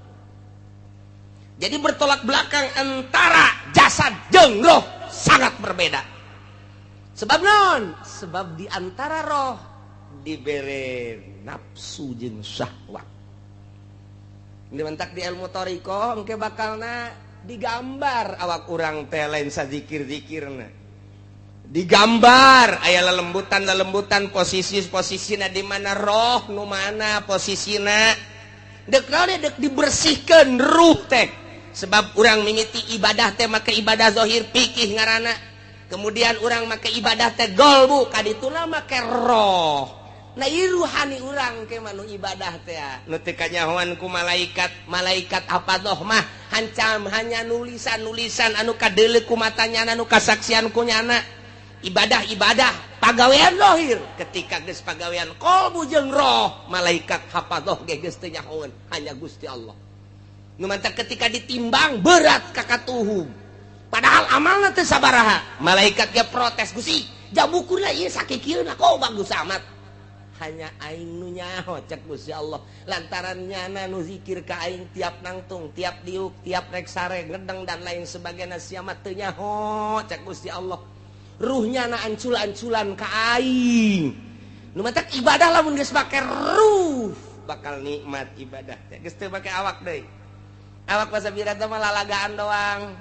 Jadi bertolak belakang antara jasad jeung roh sangat berbeda. Sebab non? Sebab di antara roh dibere nafsu jeung syahwat. Dimentak di ilmu thariqah engke bakalna digambar awak urang teh lain sazikir-zikirna. Digambar aya lelembutan-lelembutan posisi-posisina di mana roh nu mana posisina. Dek naon dek dibersihkeun ruh teh. Sebab urang mimiti ibadah teh make ibadah zahir pikih ngaranna. Kemudian urang make ibadah teh golbu kadituna make roh. Nah ieu ruhani urang ke manu ibadah teh nu teu kanyahoan ku malaikat. Malaikat apa doh mah hancam hanya nulisan-nulisan anu kadeuleu ku matanya anu kasaksian ku nyana. Ibadah-ibadah pagawean zahir ketika geus pagawean qalbu jeung roh malaikat hafadoh ge geus teu nyahoeun hanya Gusti Allah. Nu mantak ketika ditimbang berat ka katuhum padahal amalna teu sabaraha malaikat ge protes, Gusti jabukurna ieu sakikieuna kok bagus amat. Hanya aing nu nyaho cek Gusti Allah lantaran nyana nu zikir ka aing tiap nangtung tiap diuk tiap rek sare ngedeng dan lain sebagainya sia mah teu nyaho cek Gusti Allah. Ruhnya na ancul-anculan ka aing. Nu matak ibadah lamun geus make ruh bakal nikmat ibadah teh. Geus teu make awak deui. Awak pasabira teh mah lalagaan doang.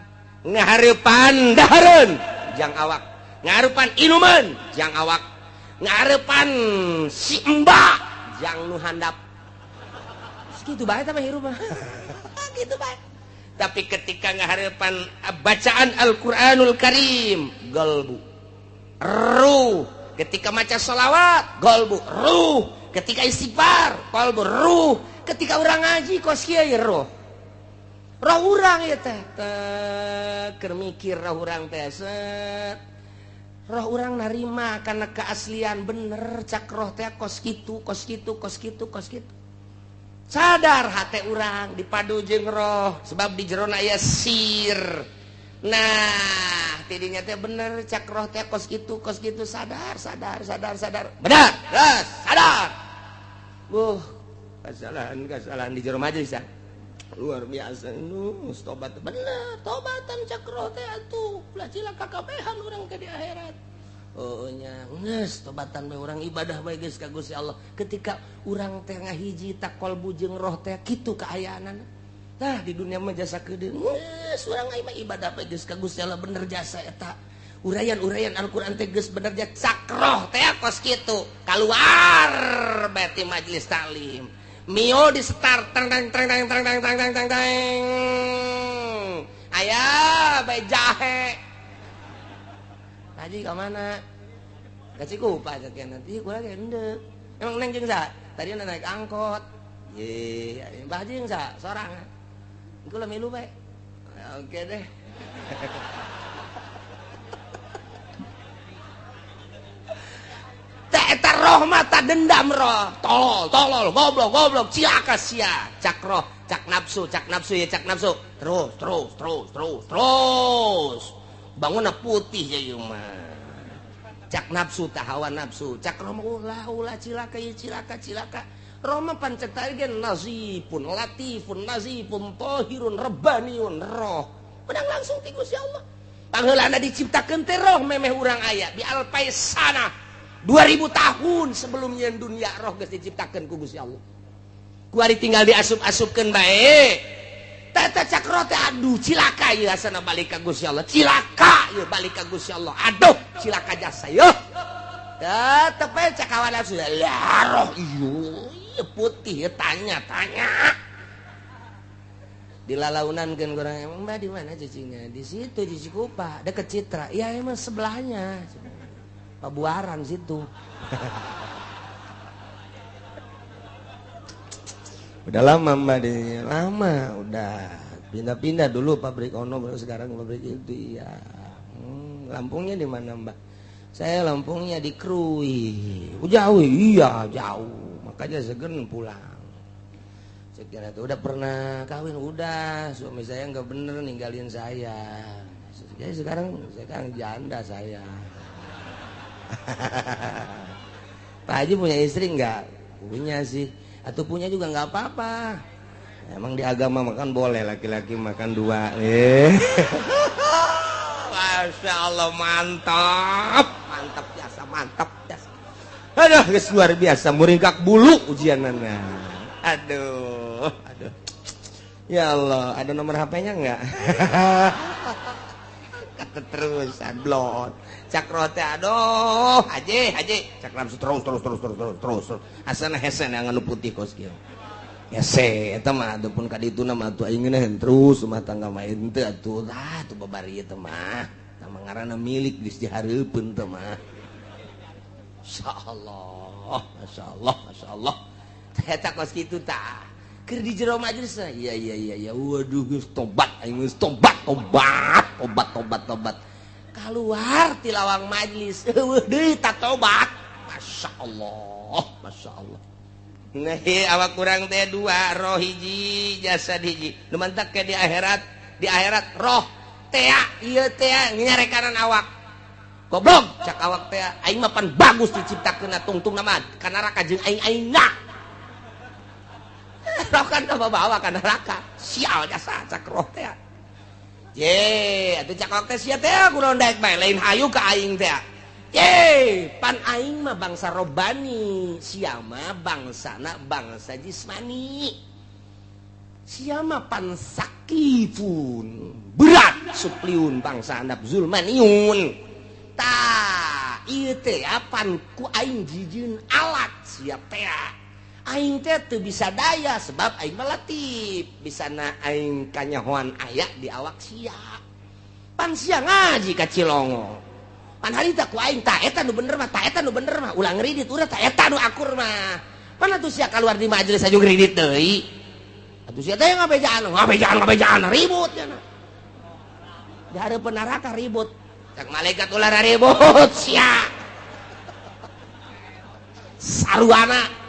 Ngahareupan dahareun jang awak, ngahareupan inuman jang awak, ngahareupan si emba jang nu handap. Kitu bae teh mah hirup mah. Kitu bae. Tapi ketika ngaharepan bacaan Al-Qur'anul Karim qalbu ruh, ketika maca sholawat qalbu ruh, ketika istighfar qalbu ruh, ketika urang ngaji kos kieu ye roh. Roh urang ieu teh keur mikir roh urang teh set. Roh urang narima kana keaslian bener cak roh teh kos kitu kos kitu kos kitu kos kitu. Sadar hate urang dipadu jeung roh sebab di jerona aya sir. Nah, tidinya teh bener cak roh teh kos kitu sadar sadar sadar sadar. Benar, geus sadar. Kesalahan di jero majelis ya. Luar biasa nu tobat bener, tobatan cak roh teh atuh ulah cilaka kabehan urang ke di akhirat. Oh nya geus tobatan bae urang ibadah bae geus ka Gusti Allah. Ketika urang teh ngahiji tak qalbu jeung roh teh kitu kaayaanana. Tah di dunia mah jasa keudeung geus urang mah ibadah bae geus ka Gusti Allah bener jasa eta. Uraian-uraian Al-Qur'an teh geus bener jasa cak roh teh kos kitu. Kaluar bae ti majelis taklim. Mio di start tang tang tang tang tang tang tang tang tang. Aya bae jahe. Haji ke mana? Ke Cikupa cek nanti gua lagi endek. Emang neng jeung sa? Tadi naik angkot. Ye, Mbah Haji jeung sa? Sorangan. Engko lah milu bae. Oke deh. Teh eta roh mah ta dendam roh. Tolol, tolol, goblok, goblok, cilaka sia. Cak roh, cak nafsu ya cak nafsu. Terus, terus, terus, terus, terus. Bangunna putih ya ieu mah. Cak nafsu tah hawa nafsu, cak roh mah ulah ulah cilaka ieu cilaka cilaka. Roh mah pancet ge nazifun, latifun, nazifun, tahirun, rabbaniun roh. Menang langsung ti Gusti Allah. Pangheulana diciptakeun teh roh memeh urang aya bi alpai sana. 2000 tahun sebelumnya dunia roh geus diciptakeun ku Gusti Allah. Kuari tinggal diasup-asupkeun bae. Tata cak roh teh aduh cilaka ieu asana balik ka Gusti Allah. Cilaka ieu balik ka Gusti Allah. Aduh cilaka jasa ieu. Tetep bae cak hawa nafsu. Lah roh ieu putih tanya-tanya. Dilalaunankeun urang emang Mbak di mana cicingnya? Di situ di Cikupa, deket Citra. Iya emang sebelahnya. Pabuaran situ. Udah lama Mbak di lama udah pindah-pindah dulu pabrik ono baru sekarang pabrik itu iya. Lampungnya di mana Mbak? Saya Lampungnya di Krui. Oh, jauh iya jauh. Makanya segen pulang. Saya kira tuh udah pernah kawin udah suami saya nggak bener ninggalin saya. Jadi sekarang janda saya. Pak Haji punya istri nggak? Punya sih. Atau punya juga nggak apa-apa. Emang di agama makan boleh laki-laki makan dua. Masya Allah mantap, mantap biasa, mantap biasa. Aduh, guys, luar biasa, muringkak bulu ujianana. Aduh, aduh. Ya Allah, ada nomor HP-nya nggak? Terus blon. Cak rote aduh, haji, haji. Cak nafsu terus terus terus terus terus terus. Asana hese yang anu putih kos kieu. Hese eta mah atuh ka dituna mah atuh aing ngeunaheun terus rumah tangga mah henteu atuh. Ah atuh babari eta mah. Tah mah ngaranna milik geus dihareupeun teh mah. Masyaallah, masyaallah, masyaallah. Eta kos kitu tah. Keur di jero majelis iya iya iya iya waduh geus tobat aing geus tobat tobat tobat tobat tobat. Keluar ti lawang majelis eueuh deui ta tobat. Masyaallah, masyaallah. Nah, awak kurang teh dua roh hiji jasad hiji. Nu mantak ke di akhirat roh tea ieu tea nyarekanan awak. Goblok cak awak teh aing mah pan bagus diciptakeun tungtungna mah ka neraka jeung aing-aingna. Roh kan bawa ka neraka. Sial jasa cak roh teh. Ye, atuh cak awak teh sia teh kunaon daek bae lain hayu ka aing teh. Ye, pan aing mah bangsa robani, sia mah bangsana bangsa jismani. Sia mah pan sakifun, berat supliun bangsa handap zulmaniun. Tah, ieu teh pan ku aing jijieun alat sia teh. Aing teh teu bisa daya sebab aing mah latif, bisana aing kanyahoan aya di awak sia. Pan sia ngaji ka Cilongo. Pan harita ku aing ta eta nu bener mah, ta eta nu bener mah, ulah ngridit urang ta eta nu akur mah. Pan atuh sia kaluar di majelis aju ngridit deui. Atuh sia teh ngabejaan, ngabejaan, ngabejaan ribut nya. Di hareupeun neraka ribut. Cak malaikat ulah ribut sia. Saruana.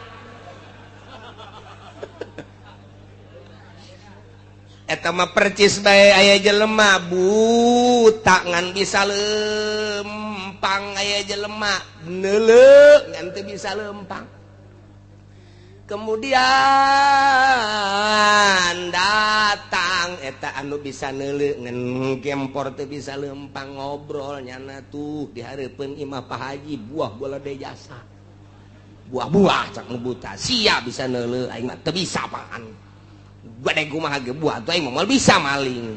Eta mah percis bae aya jelema buta ngan bisa lempang, aya jelema neuleu ngan teu bisa lempang. Kemudian datang eta anu bisa neuleu ngan gempor teu bisa lempang, ngobrol nyana tuh di hareupeun imah Pak Haji buah bola de jasa. Buah-buah cak nu buta sia bisa neuleu aing mah teu bisa apaan. Gede kumaha ge buah tuh aing mah moal bisa maling.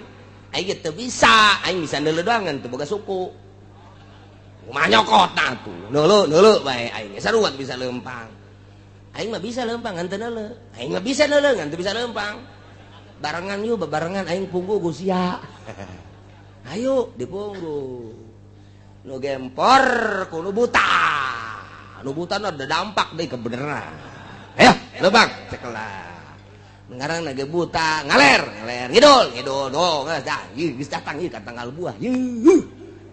Aing ge teu bisa, aing bisa neuleu doang ngan teu boga suku. Kumaha nyokot tah tuh. Neuleu neuleu bae aing sarua bisa lempang. Aing mah bisa lempang ngan teu neuleu. Aing mah bisa neuleu ngan teu bisa lempang. Barengan yuk bebarengan aing punggu ku sia. Ayo dipunggu. Nu gempor ku nu buta. Nu buta ada dampak deui kebeneran. Ayo lempang cekelah. Ngarang nage buta ngaler ngaler ngidul ngidul do geus dah ieu geus datang ieu ka tanggal buah ieu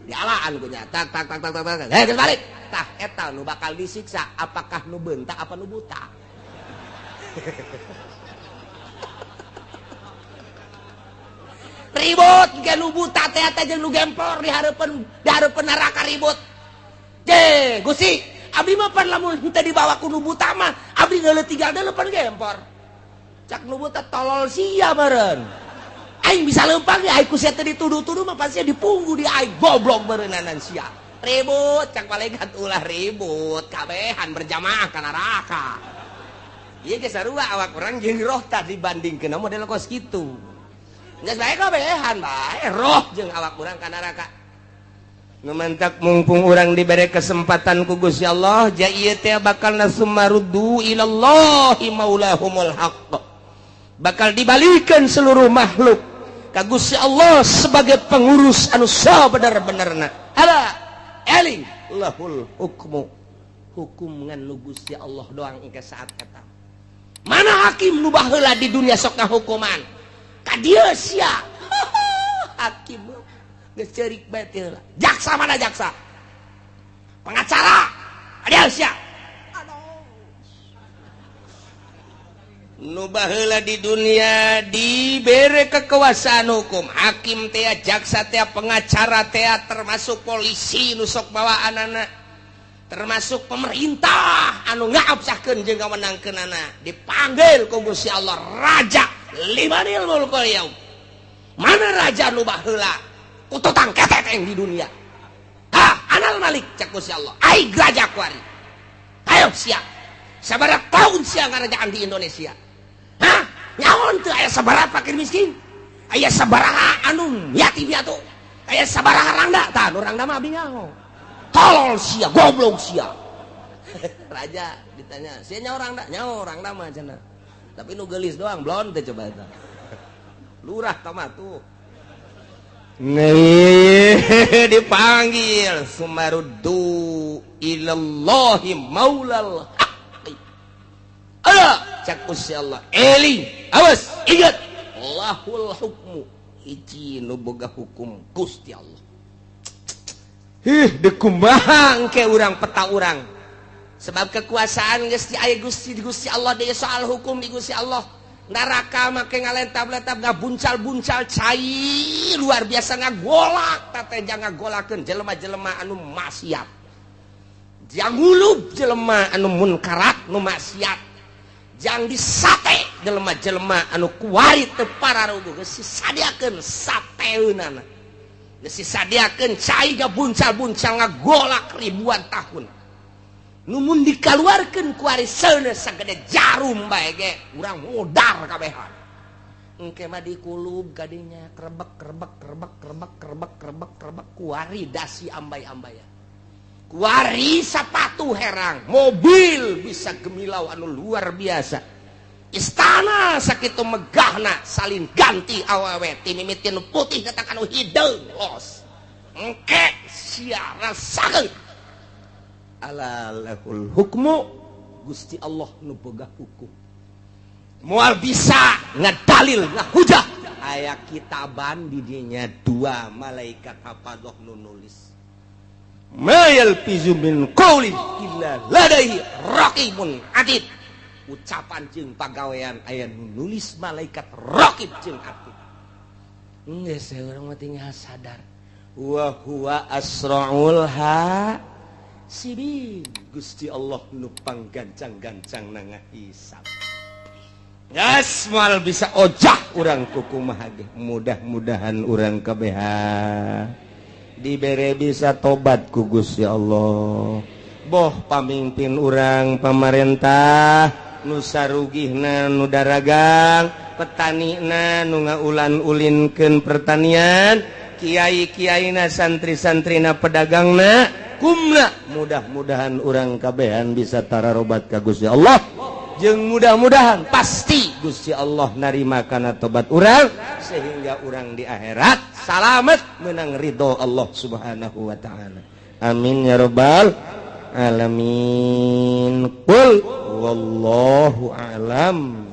dialaan ku nya tak tak tak tak tak heh geus balik tah eta nu bakal disiksa apakah nu beunta apa nu buta. Ribut ge nu buta teh eta jeung nu gempor di hareupeun neraka ribut. Je Gusti abdi mah pan lamun teu dibawa ku nu buta mah abdi geuleuh tinggal deuleuh pan gempor. Cak nu buta tolol sia meureun. Aing bisa lempang ya aing ku sia teh dituduh-tuduh mah pasti dipunggu di aing goblok meureunnanan sia. Ribut cak malaikat ulah ribut kabehan berjamaah ka neraka. Ieu ge sarua awak urang jeung roh tah dibandingkeun model kos kitu. Geus bae kabehan bae roh jeung awak urang ka neraka. Nu mantak mumpung urang dibere kesempatan ku Gusti Allah, ja ieu teh bakal nasumaruddu ilallahi maulahumul haqq. Bakal dibalikan seluruh makhluk ka Gusti Allah sebagai pengurus anu sabener-benerna. Ala eling lahul hukmu. Hukum ngan nu Gusti Allah doang engke saat eta. Mana hakim nu baheula di dunia sok ngahukuman? Ka dieu sia. Hakim geus ceurik bae teh heula. Jaksa mana jaksa? Pengacara ka dieu sia. Nu baheula di dunia dibere kekuasaan hukum, hakim teh, jaksa teh, pengacara teh, termasuk polisi nu sok bawaanana, termasuk pemerintah anu ngaabsahkeun jeung ngamenangkeunana, dipanggil ku Gusti Allah raja limanil mulkul yaum. Mana raja nu baheula kututang ketek di dunia? Ha, anal malik cak Gusti Allah. Aing raja kuari. Ayo sia. Sabaraha tahun sia ngarajaan di Indonesia? Hah? Nyaon teu aya sabaraha fakir miskin? Aya sabaraha anu yatim piatu? Aya sabaraha rangda? Tah nu rangda mah abdi nyaho. Tolol sia, goblok sia. Raja ditanya, sia nyaho rangda? Nyaho rangda mah cenah. Tapi nu geulis doang blon teh coba eta. Lurah tah mah tuh. Nih dipanggil sumaruddu ilallahi maulal haqqi. Ala cak Gusti Allah eling awas ingat lahul hukmu hiji nu boga hukum Gusti Allah. Hih dekumaha engke urang peta urang sebab kekuasaan geus di aya Gusti Gusti Allah deui soal hukum di Gusti Allah. Neraka make ngalentab-lentab ngabuncal-buncal cai luar biasa ngagolak teh ngagolakeun jelema-jelema anu maksiat. Jang ngulub jelema anu munkarat nu maksiat. Jang disate jelema-jelema anu kuari teu pararuguh geus disadiakeun sateunana. Geus disadiakeun cai ngabuncal-buncal ngagolak ribuan tahun. Numun dikaluarkeun kuari seuneu sagede jarum bae ge urang modar kabehan. Engke mah dikulub kadinya krebek krebek krebek krebek krebek krebek krebek kuari dasi ambay-ambayan. Kuari sapatu herang, mobil bisa gemilau anu luar biasa. Istana sakitu megahna salin ganti awewe ti mimiti nu putih datang anu hideung los. Engke sia rasakeun. Ala lahul hukmu, Gusti Allah nu boga hukum. Moal bisa ngadalil ngahujah. Aya kitaban di dinya dua malaikat hafadah nu nulis. Ma yalfizu min qaulin illa ladaihi raqibun atid. Ucapan jeung pagawean aya nu nulis malaikat raqib jeung atid. Geus urang mah tinggal sadar. Wa huwa asraul hasibin. Gusti Allah nu panggancang-gancang na ngahisab. Geus moal bisa ojah urang kukumaha ge. Mudah-mudahan urang kabehan dibere bisa tobat ku Gusti Allah. Boh pamimpin urang pamarentah nu sarugihna nu daragang, petanina nu ngaulan-ulinkeun pertanian, kiai-kiaina santri-santrina pedagangna, kumna mudah-mudahan urang kabehan bisa tararobat ka Gusti Allah. Jeung mudah-mudahan pasti Gusti Allah narima kana tobat urang sehingga urang di akhirat salamet menang ridho Allah Subhanahu wa taala. Amin ya rabbal alamin. Qul wallahu a'lam.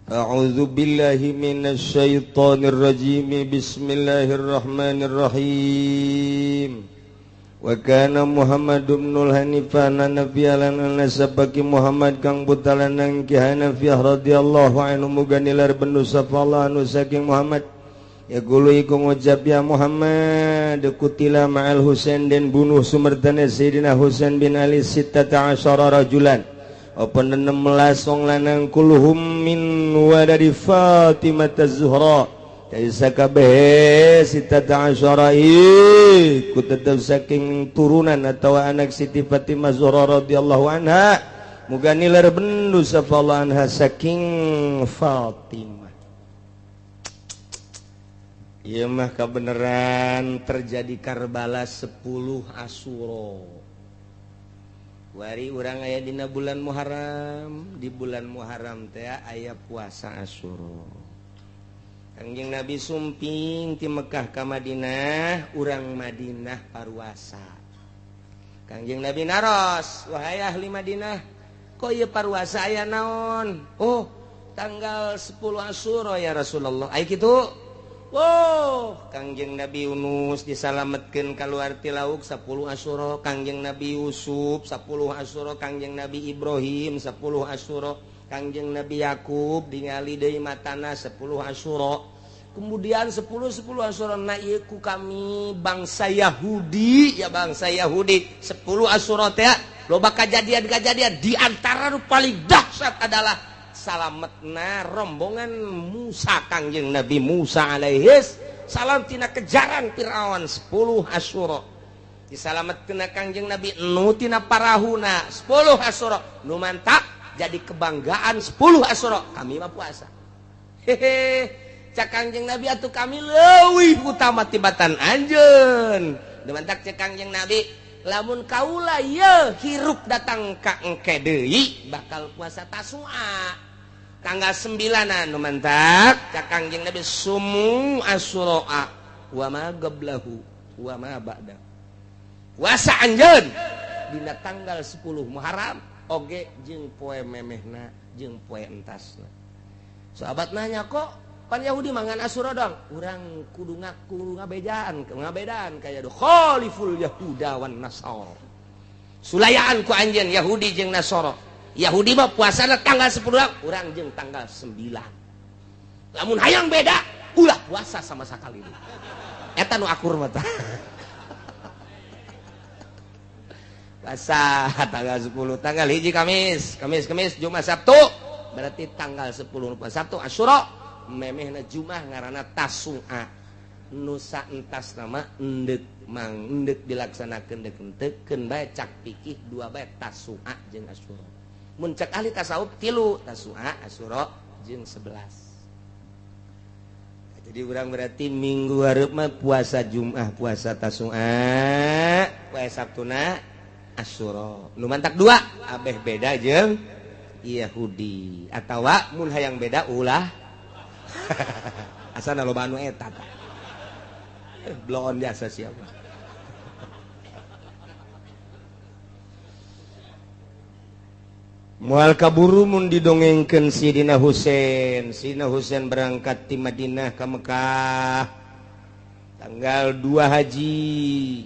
A'udzu billahi minasyaitonir rajim. Bismillahirrahmanirrahim. Wa kana Muhammad ibnul Hanifah nabiyalan nasabaki Muhammad kang butalanang Ki Hanafiyah radhiyallahu anhu muga nilar bendu safallahu anu saking Muhammad. Yaqulu iku ngucap ya Muhammad kutila ma'al Husain den bunuh sumertane Sayyidina Husain bin Ali 16 rajulan. Apa 16 wong lanang kulluhum min wadadi Fatimah Az-Zuhra. Kaisa kabeh 16 iku tetep saking turunan atau anak Siti Fatimah Zuhra radhiyallahu anha. Muga nilar bendu safallahu anha saking Fatimah. Ieu mah kabeneran terjadi Karbala 10 Asyura. Wari urang aya dina bulan Muharram, di bulan Muharram teh aya puasa Asyura. Kangjeng Nabi sumping ti Mekah ka Madinah, urang Madinah paruasa. Kangjeng Nabi naros, wahai ahli Madinah, kok ieu paruasa aya naon? Oh, tanggal 10 Asyura ya Rasulullah. Aya kitu. Wow, Kangjeng Nabi Yunus disalametkeun kaluar ti lauk 10 Asyura, Kangjeng Nabi Yusuf 10 Asyura, Kangjeng Nabi Ibrahim 10 Asyura, Kangjeng Nabi Yakub ningali deui matana 10 Asyura. Kemudian 10 Asyura na ieu ku kami bangsa Yahudi, ya bangsa Yahudi 10 Asyura teh loba kajadian-kajadian di antara nu paling dahsyat adalah salametna rombongan Musa Kangjeng Nabi Musa alaihis salam tina kejaran Fir'aun 10 Asyura. Disalametkeun Kangjeng Nabi nu tina parahuna 10 Asyura. Nu mantap jadi kebanggaan 10 Asyura kami mah puasa. Hehe, cak Kangjeng Nabi atuh kami leuwih utama tibatan anjeun. Nu mantak cek Kangjeng Nabi lamun kaula ye hirup datang ka engke deui bakal puasa Tasu'a. Tanggal 9 nu mantak cak Kangjeng Nabi sumu Asyura wa ma qablahu wa ma ba'da. Puasa anjeun dina tanggal 10 Muharram oge jeung poe memehna jeung poe entasna. Sahabat nanya kok pan Yahudi mangan Asyura dong, urang kudu ngaku ngabejaan ngabedaan kaya do khaliful Yahuda wan Nasara. Sulayaan ku anjeun Yahudi jeung Nasara. Yahudi mah puasana tanggal 10, urang jeung tanggal 9. Lamun hayang beda, ulah puasa sama sakali. Eta nu akur mah tah. Puasa tanggal 10, tanggal 1 Kamis, Kamis, Kamis, Jumat, Sabtu. Berarti tanggal 10 Sabtu Asyura, memehna Jumat ngaranna Tasu'a. Nu saentas nama endek mang endek dilaksanakeun deuk henteu bae cak pikih dua bae Tasu'a jeung Asyura. Mun cek ahli tasawuf tilu Tasu'a, Asyura jeung 11. Jadi urang berarti minggu hareup mah puasa Jumat, puasa Tasua, puasa Sabtuna Asyura. Nu mantak dua, abeh beda jeung Yahudi atawa mun hayang beda ulah. Asana loba anu eta tah. Bloon jasa siapa. Moal kaburu mun didongengkeun Sidina Husain. Sidina Husain berangkat ti Madinah ka Mekah tanggal 2 Haji.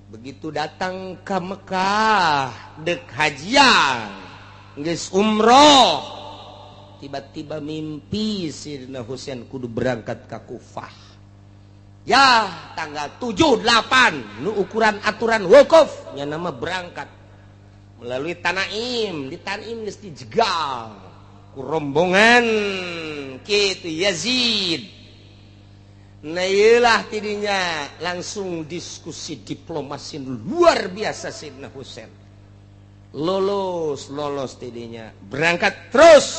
Begitu datang ka Mekah dek hajian geus umroh, tiba-tiba mimpi Sidina Husain kudu berangkat ka Kufah. Ya, tanggal 7 8 nu ukuran aturan wukuf nya nama berangkat melalui Tanaim. Di Tanaim geus dijegal ku rombongan kitu Yazid. Nah ieulah tidinya langsung diskusi diplomasi luar biasa Sidina Husain. Lolos tidinya berangkat terus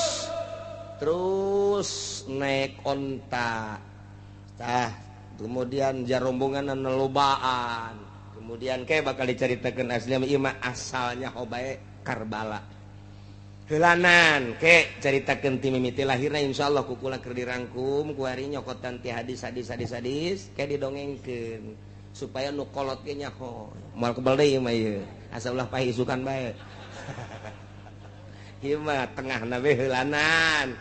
naik onta. Tah, kemudian jarombongan anu lobaan. Kemudian kayak bakal diceritakan asli ieu mah asalnya hobae Karbala. Heulanan ke caritakeun ti mimiti lahirna insyaallah ku kula keur dirangkum ku ari nyokotan ti hadis kayak didongengkeun supaya nu kolot ge nyaho. Moal kebal deui mah ieu. Asa ulah pahi isukan bae. Ieu mah tengahna we heulanan.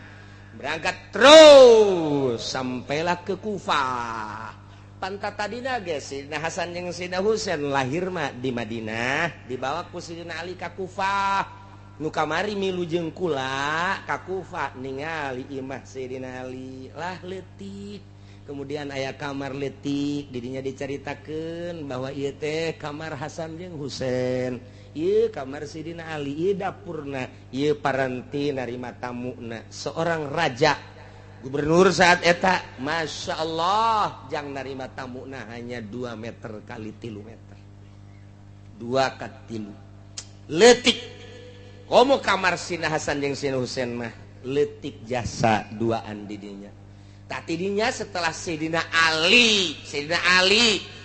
Berangkat terus sampailah ke Kufah. Pantat tadina ge Sidina Hasan jeung Sidina Husain lahir mah di Madinah, dibawa ku Sidina Ali ka Kufah. Nu kamari milu jeung kula ka Kufah ningali imah Sidina Ali lah leutik. Kemudian aya kamar leutik didinya dicaritakeun bahwa ieu teh kamar Hasan jeung Husain, ieu kamar Sidina Ali, ieu dapurna, ieu paranti narima tamuna. Seorang raja gubernur saat eta, Masya Allah, jang narima tamuna hanya 2 meter kali 3 meter. 2 ka 3. Leutik. Komo kamar Sina Hasan jeung Sina Husain mah leutik jasa duaan didinya. Tak tidinya setelah Sidina Ali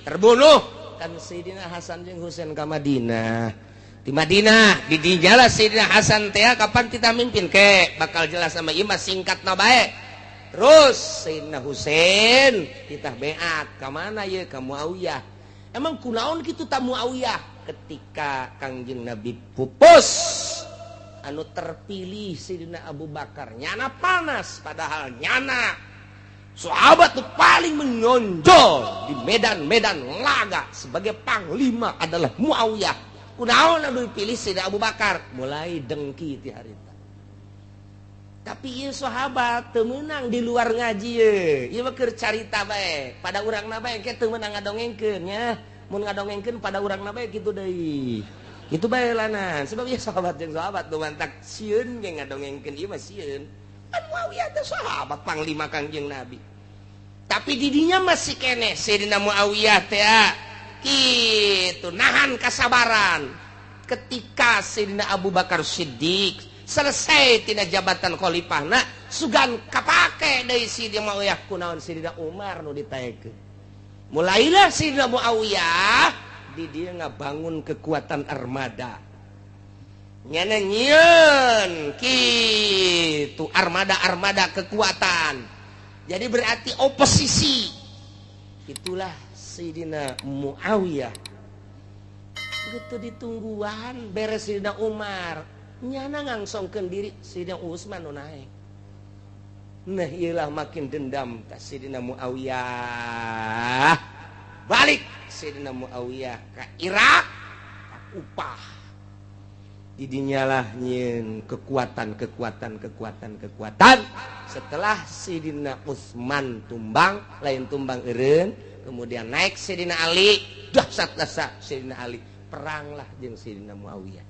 terbunuh kan Sidina Hasan jeung Husain ka Madinah. Di Madinah didinya lah Sidina Hasan teh kapan kita mimpin ke bakal jelas sama ieu mah singkatna bae. Terus Sayyidina Husain titah beat ka mana ieu ka Muawiyah. Emang kunaon kitu ta Muawiyah ketika Kangjeng Nabi pupus anu terpilih Sayyidina Abu Bakar nyana panas padahal nyana sahabat tuh paling menonjol di medan-medan laga sebagai panglima adalah Muawiyah. Kunaon anu dipilih Sayyidina Abu Bakar mulai dengki ti harita. Tapi ieu sahabat teu meunang di luar ngaji ye. Ieu mah keur carita bae. Pada urangna bae ke teu meunang ngadongengkeun nya. Mun ngadongengkeun pada urangna bae kitu deui. Kitu bae lanan. Sebab ieu sahabat jeung sahabat nu mantak sieun ge ngadongengkeun ieu mah sieun. Kan Muawiyah teh sahabat panglima Kangjeng Nabi. Tapi didinya masih keneh Sayyidina Muawiyah teh kitu nahan kasabaran. Ketika Sayyidina Abu Bakar Siddiq selesai tina jabatan khalifahna sugan kapake deui Sidina Muawiyah kunaon Sidina Umar nu ditaekeun. Mulailah Sidina Muawiyah di dieu ngabangun kekuatan armada. Nyana nyieun kitu armada-armada kekuatan. Jadi berarti oposisi. Itulah Sidina Muawiyah. Begitu ditungguan beres Sidina Umar nyana ngangsongkeun diri Sidina Utsman nu naek. Nah ieulah makin dendam ta Sidina Muawiyah. Balik Sidina Muawiyah ka Irak, ka Kufah. Didinyalah nyieun kekuatan. Setelah Sidina Utsman tumbang, lain tumbang eureun, kemudian naik Sidina Ali, dahsat-dahsat Sidina Ali, peranglah jeung Sidina Muawiyah.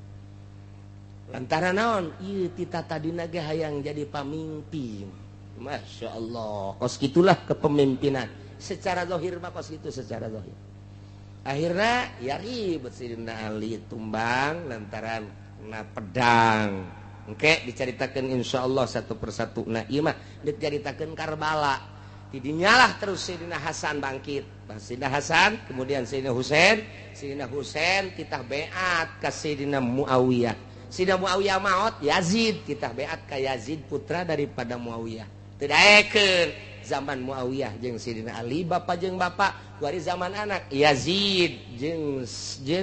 Lantaran naon? Ieu tita tadina ge hayang jadi pamimpin. Masya Allah, kos gitulah kepemimpinan. Secara zahir mah kos gitu secara zahir. Akhirnya ya ribut Sidina Ali tumbang lantaran kena pedang. Engke diceritakan insyaallah satu persatu. Nah ieu mah diceritakeun Karbala. Tidinyalah terus Sayyidina Hasan bangkit. Sayyidina Hasan, kemudian Sayyidina Husain, Sayyidina Husain titah beat ka Sayyidina Muawiyah. Sayyidina Muawiyah maot, Yazid titah beat ka Yazid putra daripada Muawiyah. Teu daekeun zaman Muawiyah jeung Sayyidina Ali bapa jeung bapa, kuari zaman anak Yazid jeung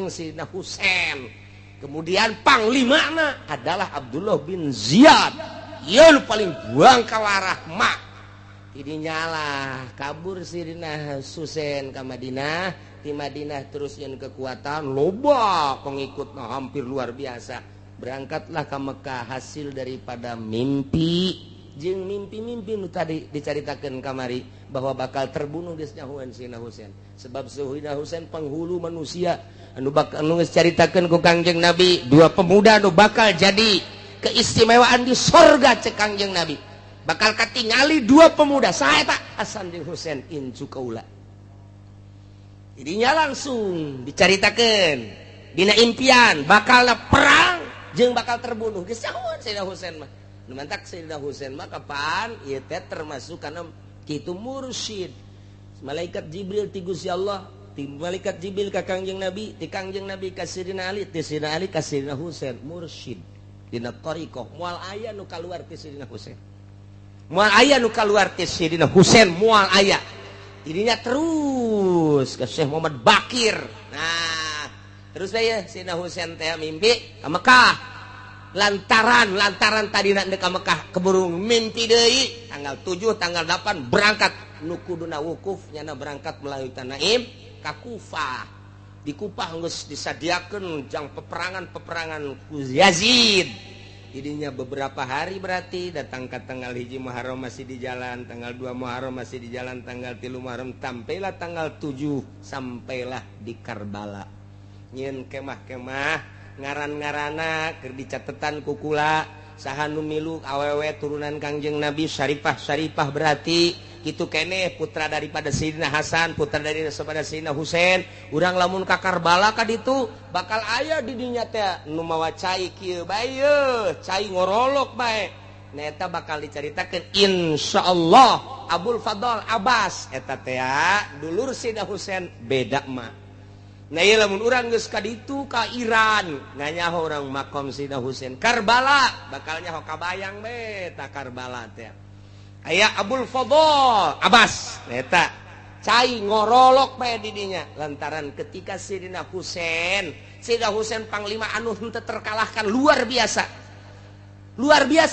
Sayyidina Husain. Kemudian panglimana adalah Abdullah bin Ziyad. Ieu paling buang kawarah mak. Tidinyalah kabur Sayyidina Husain ke Madinah, di Madinah terus yang kekuatan loba pengikutnya hampir luar biasa. Berangkatlah ke Mekah hasil daripada mimpi jeung mimpi-mimpi nu tadi dicaritakeun kamari bahwa bakal terbunuh geus nyahoan Sayyidina Husain. Sebab Sayyidina Husain penghulu manusia anu bakal nu geus caritakeun ku Kangjeng Nabi, dua pemuda anu bakal jadi keistimewaan di sorga cek Kangjeng Nabi. Bakal katingali dua pemuda saha eta Hasan jeung Husain incu kaula. Jadinya langsung dicaritakeun dina impian bakal perang jeung bakal terbunuh. Geus nyahoan Sayyidina Husain mah. Nu mantak Sayyidina Husain mah kapan ieu teh termasuk kana kitu mursyid. Malaikat Jibril ti Gusti Allah, ti malaikat Jibril ka Kangjeng Nabi, ti Kangjeng Nabi ka Sayyidina Ali, ti Sayyidina Ali ka Sayyidina Husain mursyid. Dina thariqah moal aya nu kaluar ti Sayyidina Husain. Moal aya nu kaluar ti Sayyidina Husain, moal aya. Ininya terus ke Syekh Muhammad Bakir. Nah, terus bae Sayyidina Husain teh mimpi ka Mekah. Lantaran tadi nak ka Mekah keburu mimpi deui tanggal 7 tanggal 8 berangkat nu kuduna wukuf nyana berangkat melalui Tanaim ka Kufah. Di Kufah geus disadiakeun jang peperangan-peperangan ku Yazid. Jadinya beberapa hari berarti datang ke tanggal 1 Muharram masih di jalan, tanggal 2 Muharram masih di jalan, tanggal 3 Muharram sampailah tanggal 7 sampailah di Karbala. Nyeun kemah-kemah ngaran-ngarana keur dicatetan ku kula saha nu milu awewe turunan Kangjeng Nabi Syarifah-syarifah berarti kitu keneh putra daripada Sayyidina Hasan, putra daripada Sayyidina Husain. Urang lamun ka Karbala ka ditu bakal aya di dinya teh nu mawa cai kieu bae yeuh, cai ngorolok bae. Nah eta bakal dicaritakeun insyaallah Abul Fadl Abbas eta teh dulur Sayyidina Husain beda mah. Nah ieu lamun urang geus ka ditu ka Iran nganyaho urang makom Sayyidina Husain Karbala bakal nyaho kabayang bae ta Karbala teh. Aya Abul Fadl Abbas eta cai ngorolok bae di dinya lantaran ketika Sayyidina Husain panglima anu henteu terkalahkan luar biasa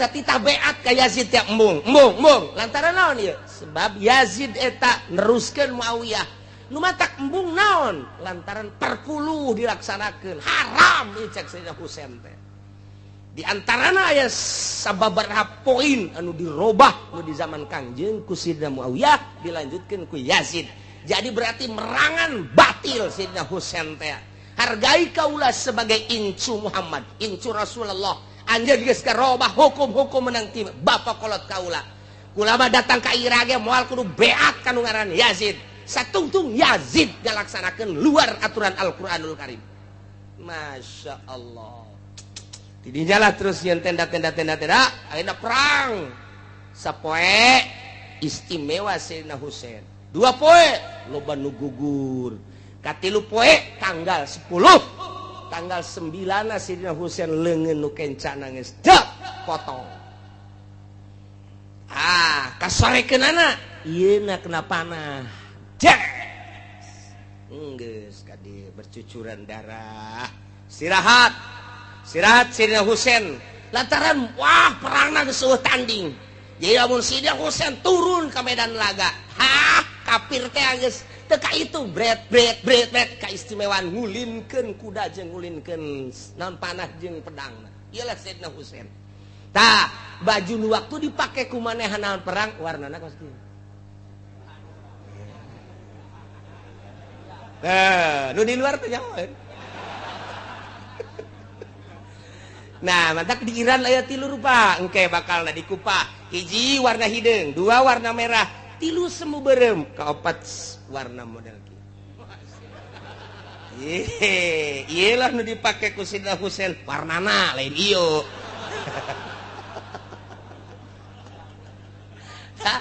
titah beat ka Yazid teh embung lantaran naon ieu sebab Yazid eta neruskeun Muawiyah nu matak embung naon lantaran perpuluh dilaksanakeun haram ieu cek Sayyidina Husain teh. Di antarana aya sababaraha poin anu dirobah nu di zaman Kangjeng ku Sayyidina Muawiyah dilanjutkeun ku Yazid. Jadi berarti merangan batil Sayyidina Husain teh. Hargai kaula sebagai incu Muhammad, incu Rasulullah. Anjeun geus karobah hukum-hukum menang ti bapa kolot kaula. Kula mah datang ka Irak ge moal kudu beat ka nu ngaran Yazid. Satungtung Yazid ngalaksanakeun luar aturan Al-Qur'anul Karim. Masya Allah. Tidinyalah terus yang tenda akhirnya perang sapoe istimewa Sayyidina Husain 2 poe loba nu gugur katilu poe tanggal 10 tanggal 9 Sayyidina Husain leungeun nu kenca nangis dek potong kasorekeunana ieu na kena panah jek geus kadi bercucuran darah istirahat Istirahat Sayyidina Husain lantaran wah perangna geus eueuh tanding. Jadi lamun Sayyidina Husain turun ke medan laga, hah kafir teh geus teu ka itu bret bret bret bret kaistimewaan ngulinkeun kuda jeung ngulinkeun naon panah jeung pedangna. Ieu lah Sayyidina Husain. Tah, baju nu waktu dipake ku manehna perang warnana kos kieu. Nah, nu di luar teh nyahoeun. Nah, mantak di Iran aya tilu rupa, engke bakalna dikupa. Hiji warna hideung, 2 warna merah, 3 semu berem, kaopat warna model kieu. Ye, ieu lah nu dipake ku Sayyidina Husain, warnana lain ieu.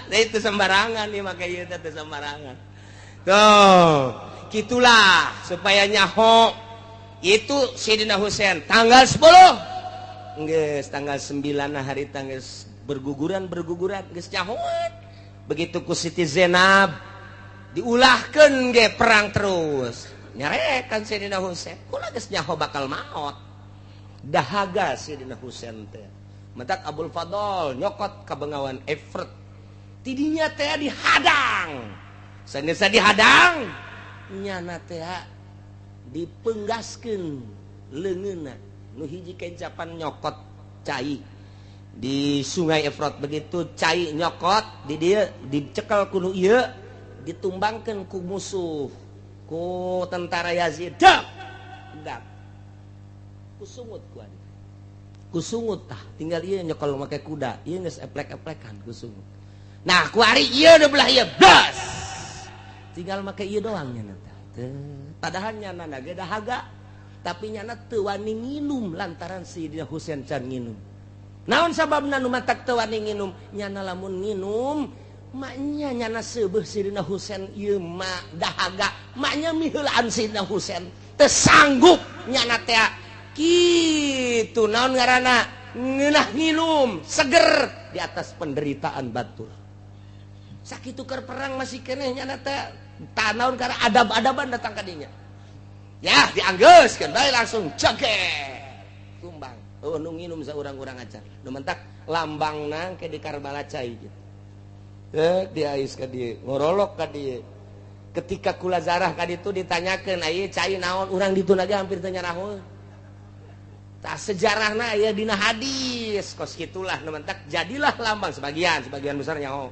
Itu sembarangan nih, maka ieu teh sembarangan. Tuh, gitulah supaya nyaho itu Sayyidina Husain tanggal 10. Geus tanggal 9 hari tanggal berguguran-berguguran geus nyahoan. Begitu ku Siti Zainab diulahkeun ge perang terus. Nyarekan Sayyidina Husain, kula geus nyaho bakal maot. Dahaga Sayyidina Husain teh. Mentak Abul Fadl nyokot ka bengawan Efrat. Tidinya teh dihadang. Sanes dihadang, nyana teh dipenggaskeun leungeunna. Nu hiji kencapan nyokot cai di Sungai Efrat, begitu cai nyokot di dieu dicekel ku nu ieu, ditumbangkeun ku musuh, ku tentara Yazid. Dak. Dak. Kusungut ku adi. Kusungut tah, tinggal ieu nyokol make kuda, ieu geus eplek-eplekan kusungut. Nah, ku ari ieu nu belah ieu, blas. Tinggal make ieu doang nya teh. Padahal nyana ge dahaga, tapi nyana teu wani nginum lantaran Sayyidina Husain can nginum. Naon sababna nu matak teu wani nginum? Nyana lamun nginum, maknya nyana seubeuh Sayyidina Husain ieu mah dahaga, maknya miheulaan Sayyidina Husain. Teu sanggup nyana teh kitu naon ngaranna ngeunah nginum seger di atas penderitaan batur. Sakitu keur perang masih keneh nyana teh tanaon karena adab-adaban datang ka dinya. Ya dianggeuskeun bae langsung ceger tumbang. Oh nu nginum saurang-urang acan. Nu mentak lambangna ke di Karbala cai gitu. Diais ka dieu, ngorolok ka dieu. Ketika kula zarah ka ditu ditanyakeun, "Ieu cai naon?" Urang ditu lagi hampir teu nyarahoeun. Tah sejarahna aya dina hadis, kos kitulah nu mentak jadilah lambang sebagian, sebagian besar nyaho.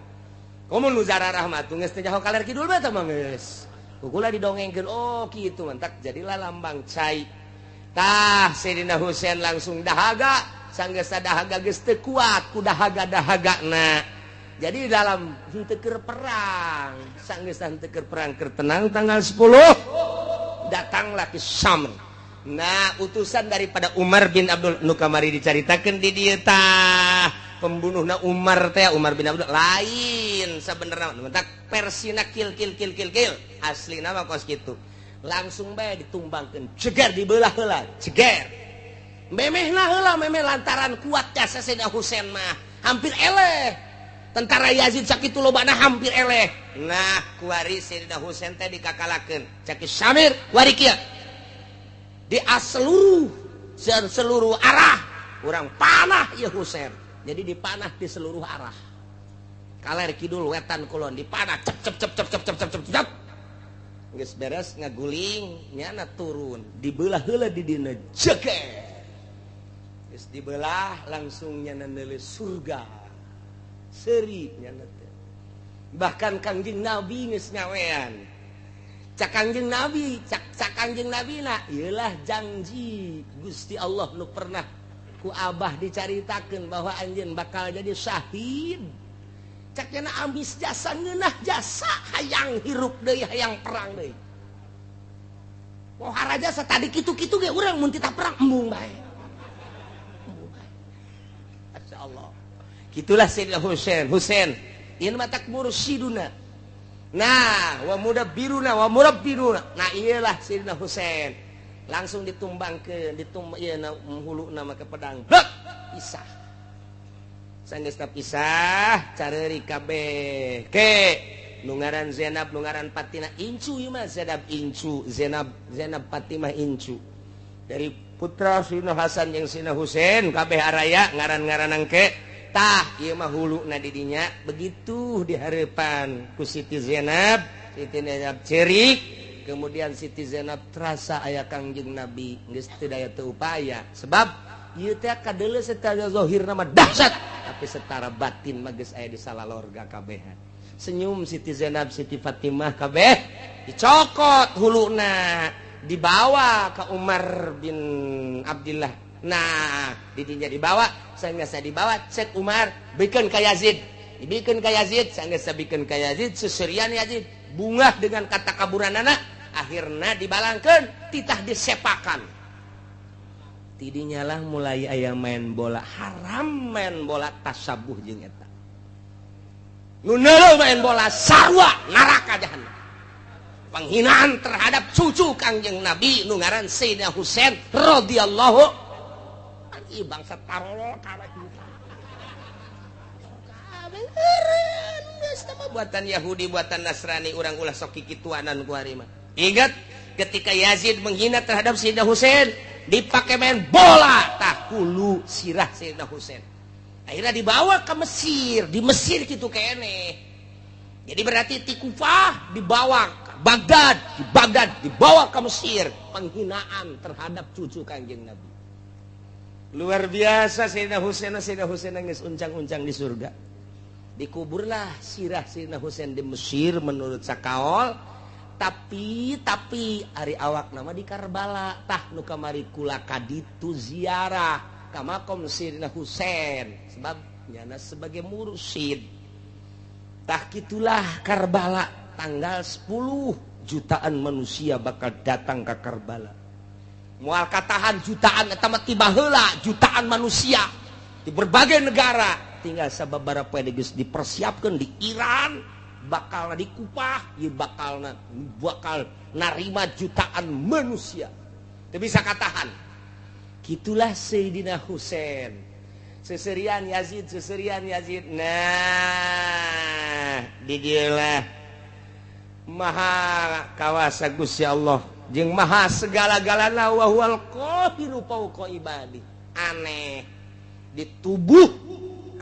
Komo nu zarah mah tuh geus teu nyaho kaler kidul bae tah mah geus. Kukula didongengkeun, oh kitu mentak jadilah lambang cai. Tah Sayyidina Husain langsung dahaga, sanggeus dahaga geus teu kuat ku dahaga-dahagana. Jadi dalam henteu keur perang, sanggeus henteu keur perang keur tenang tanggal 10 datanglah ke Syam. Nah, utusan daripada Umar bin Abdul nu kamari dicaritakeun di dieu tah, pembunuhna Umar teh Umar bin Abdul lain sabenerna mentak persina kil kil kil kil kil asli nama kos kitu. Langsung bae ditumbangkeun, ceger dibelah heula, ceger. Memehna heula memeh lantaran kuat jasa Sayyidina Husain mah hampir eleh. Tentara Yazid sakitu lobana hampir eleh. Nah, kuari Sayyidina Husain teh dikakalakeun. Cak Syamir kuari kieu. Di seluruh seluruh arah urang panah ieu Husain. Jadi dipanah di seluruh arah. Kaler kidul wetan kulon dipanah cep cep cep cep cep cep cep cep cep. Geus beres ngaguling nyana turun dibelah heula di dina jeger. Geus dibelah langsung nyana neuleus surga. Seuri nyana teh. Bahkan Kangjeng Nabi geus nyawean. Cak Kangjeng Nabi, cak cak Kangjeng Nabi na ieulah janji Gusti Allah nu pernah ku Abah dicaritakeun bahwa anjeun bakal jadi syahid. Cak nya ambis jasa ngeunah jasa hayang hirup deui hayang perang deui. Pohara jasa tadi kitu-kitu ge urang mun titah perang embung bae. Embung bae. Masyaallah. Kitulah Sayyidina Husain. Husain ieu mah tak mursyiduna. Nah, wa mudabbiruna wa murabbiruna. Nah, iyalah Sayyidina Husain. Langsung ditumbangkeun, ditum ieu na huluna make pedang. Blek, pisah. Sanggeus pisah, careuri kabeh. Ke nu ngaran Zainab, nu ngaran Fatimah incu ieu mah Zainab incu, Zainab Zainab Fatimah incu. Dari putra Sayyidina Hasan jeung Sayyidina Husain kabeh araya ngaran-ngaran engke. Tah ieu mah huluna di dinya begitu dihareupan ku Siti Zainab, Siti Zainab cerik, kemudian Siti Zainab terasa aya Kangjeng Nabi geus teu daya teu upaya sebab ieu teh kadeuleu secara zahirna mah dahsyat tapi secara batin mah geus aya di salalorga kabehan. Senyum Siti Zainab, Siti Fatimah kabeh dicokot huluna dibawa ke Umar bin Abdillah. Nah, didinya dibawa, sanggeus dibawa cek Umar bikeun ka Yazid. Dibikeun ka Yazid, sanggeus bikeun ka Yazid, seserian Yazid bungah dengan kata kaburanana, akhirna dibalangkeun, titah disepakan. Tidinya lah mulai aya main bola haram, main bola tasabuh jeung eta. Nu neuleuh main bola sarua neraka jahanam. Penghinaan terhadap cucu Kangjeng Nabi nu ngaran Sayyidina Husain radhiyallahu anhu. Ih bangsa tarolol kabeh. Buatan Yahudi, buatan Nasrani, urang ulah sok kikituanan ku ari mah. Ingat ketika Yazid menghina terhadap Sayyidina Husain, dipakai main bola, tah hulu sirah Sayyidina Husain. Akhirnya dibawa ke Mesir, di Mesir gitu kene. Jadi berarti ti Kufah dibawa ke Baghdad, di Baghdad dibawa ke Mesir, penghinaan terhadap cucu Kangjeng Nabi. Luar biasa Sayyidina Husain, Sayyidina Husain nangis uncang-uncang di surga. Dikuburlah sirah Sayyidina Husain di Mesir menurut sakaol, tapi ari awak nama di Karbala tah nu kamari kula kaditu ziarah ka makom Sayyidina Husain sebab nyana sebagai mursyid. Tah kitulah Karbala tanggal 10 jutaan manusia bakal datang ke Karbala. Moal katahan jutaan eta mah tiba heula jutaan manusia di berbagai negara. Tinggal sababaraha poe geus dipersiapkeun di Iran, bakal di Kupah, ieu bakal narima jutaan manusia. Teu bisa katahan. Kitulah Sayyidina Husain. Seserian Yazid, seserian Yazid. Nah, di dieu lah maha kawasa Gusti Allah jeung maha segala-galana wa huwal qahiru fawqa ibadi. Aneh, di tubuh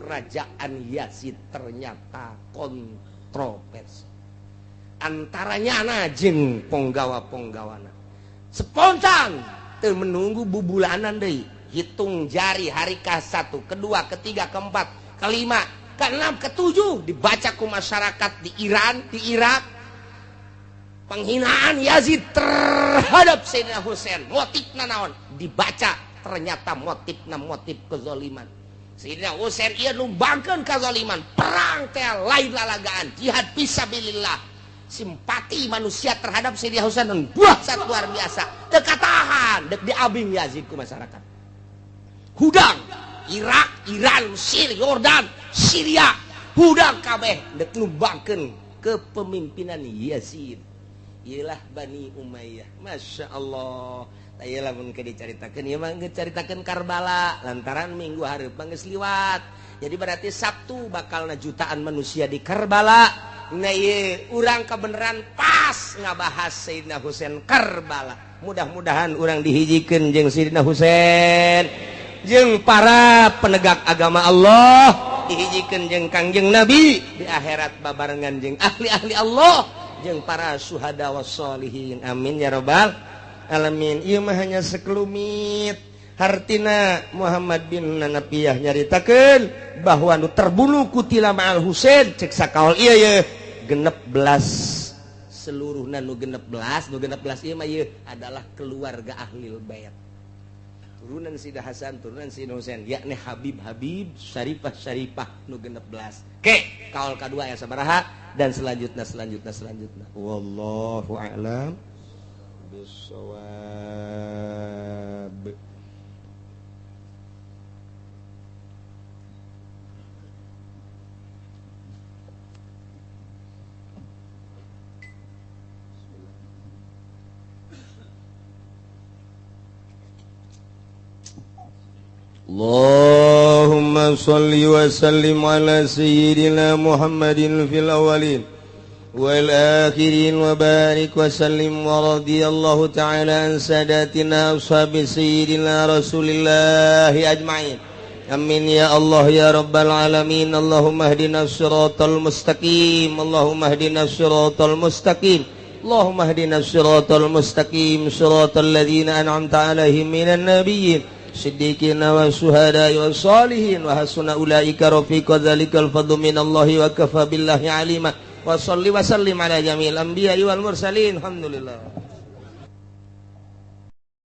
kerajaan Yazid ternyata kontroversi antaranya na jeung ponggawa-ponggawana. Spontan teu menunggu bubulanan deui, hitung jari hari ke-1, kedua, ketiga, keempat, kelima, keenam, ketujuh dibaca ku masyarakat di Iran, di Irak, penghinaan Yazid terhadap Sayyidina Husain. Motifna naon? Dibaca ternyata motifna motif kezaliman. Sayyidina Husain ieu numbangkeun kazaliman, perang teh lain lalagaan, jihad fisabilillah. Simpati manusia terhadap Sayyidina Husain dahsyat luar biasa. Teu katahan, dek diabing Yazid ku masyarakat. Hudang Irak, Iran, Mesir, Yordan, Syria, hudang kabeh dek numbangkeun kepemimpinan Yazid. Iyalah Bani Umayyah. Masya Allah. Iyalah mun ke dicaritakeun ieu mah geus caritakeun Karbala lantaran minggu hareup geus liwat. Jadi berarti Sabtu bakalna jutaan manusia di Karbala. Nah ieu urang kebenaran pas ngabahas Sayyidina Husain Karbala. Mudah-mudahan urang dihijikeun jeung Sayyidina Husain, jeung para penegak agama Allah, dihijikeun jeung Kangjeng Nabi di akhirat babarengan jeung ahli-ahli Allah, jeung para syuhada wassolihin. Amin ya robbal alamin. Ieu mah hanya sekelumit hartina Muhammad bin Nanapiyah nyaritakeun bahwa nu terbunuh kutila ma'al Husain cek sakaol ieu ye 16 seluruhna nu 16 nu 16 ieu mah ieu adalah keluarga ahlul bait, turunan Sayyidina Hasan, turunan Sayyidina Husain, yakni Habib Habib, Syarifah Syarifah nu 16. Ke kaol kadua ya sabaraha dan selanjutnya selanjutnya selanjutnya. Wallahu a'lam bissawab. Allahumma salli wa sallim ala sayyidina Muhammadin fil awwalin wal akhirin wa barik wa sallim wa radiyallahu ta'ala an sadatina ashabi sayyidina Rasulillahi ajma'in. Amin ya Allah ya rabbal alamin. Allahumma hdina siratal mustaqim. Allahumma hdina siratal mustaqim. Allahumma hdina siratal mustaqim siratal ladzina an'amta alaihim minan nabiyyin siddiqina wa syuhada'i wa salihin wa hasuna ulaika rafiqa dzalikal fadlu minallahi wa kafa billahi alima. Wa salli wa sallim ala jami'il anbiya'i wal mursalin. Alhamdulillah.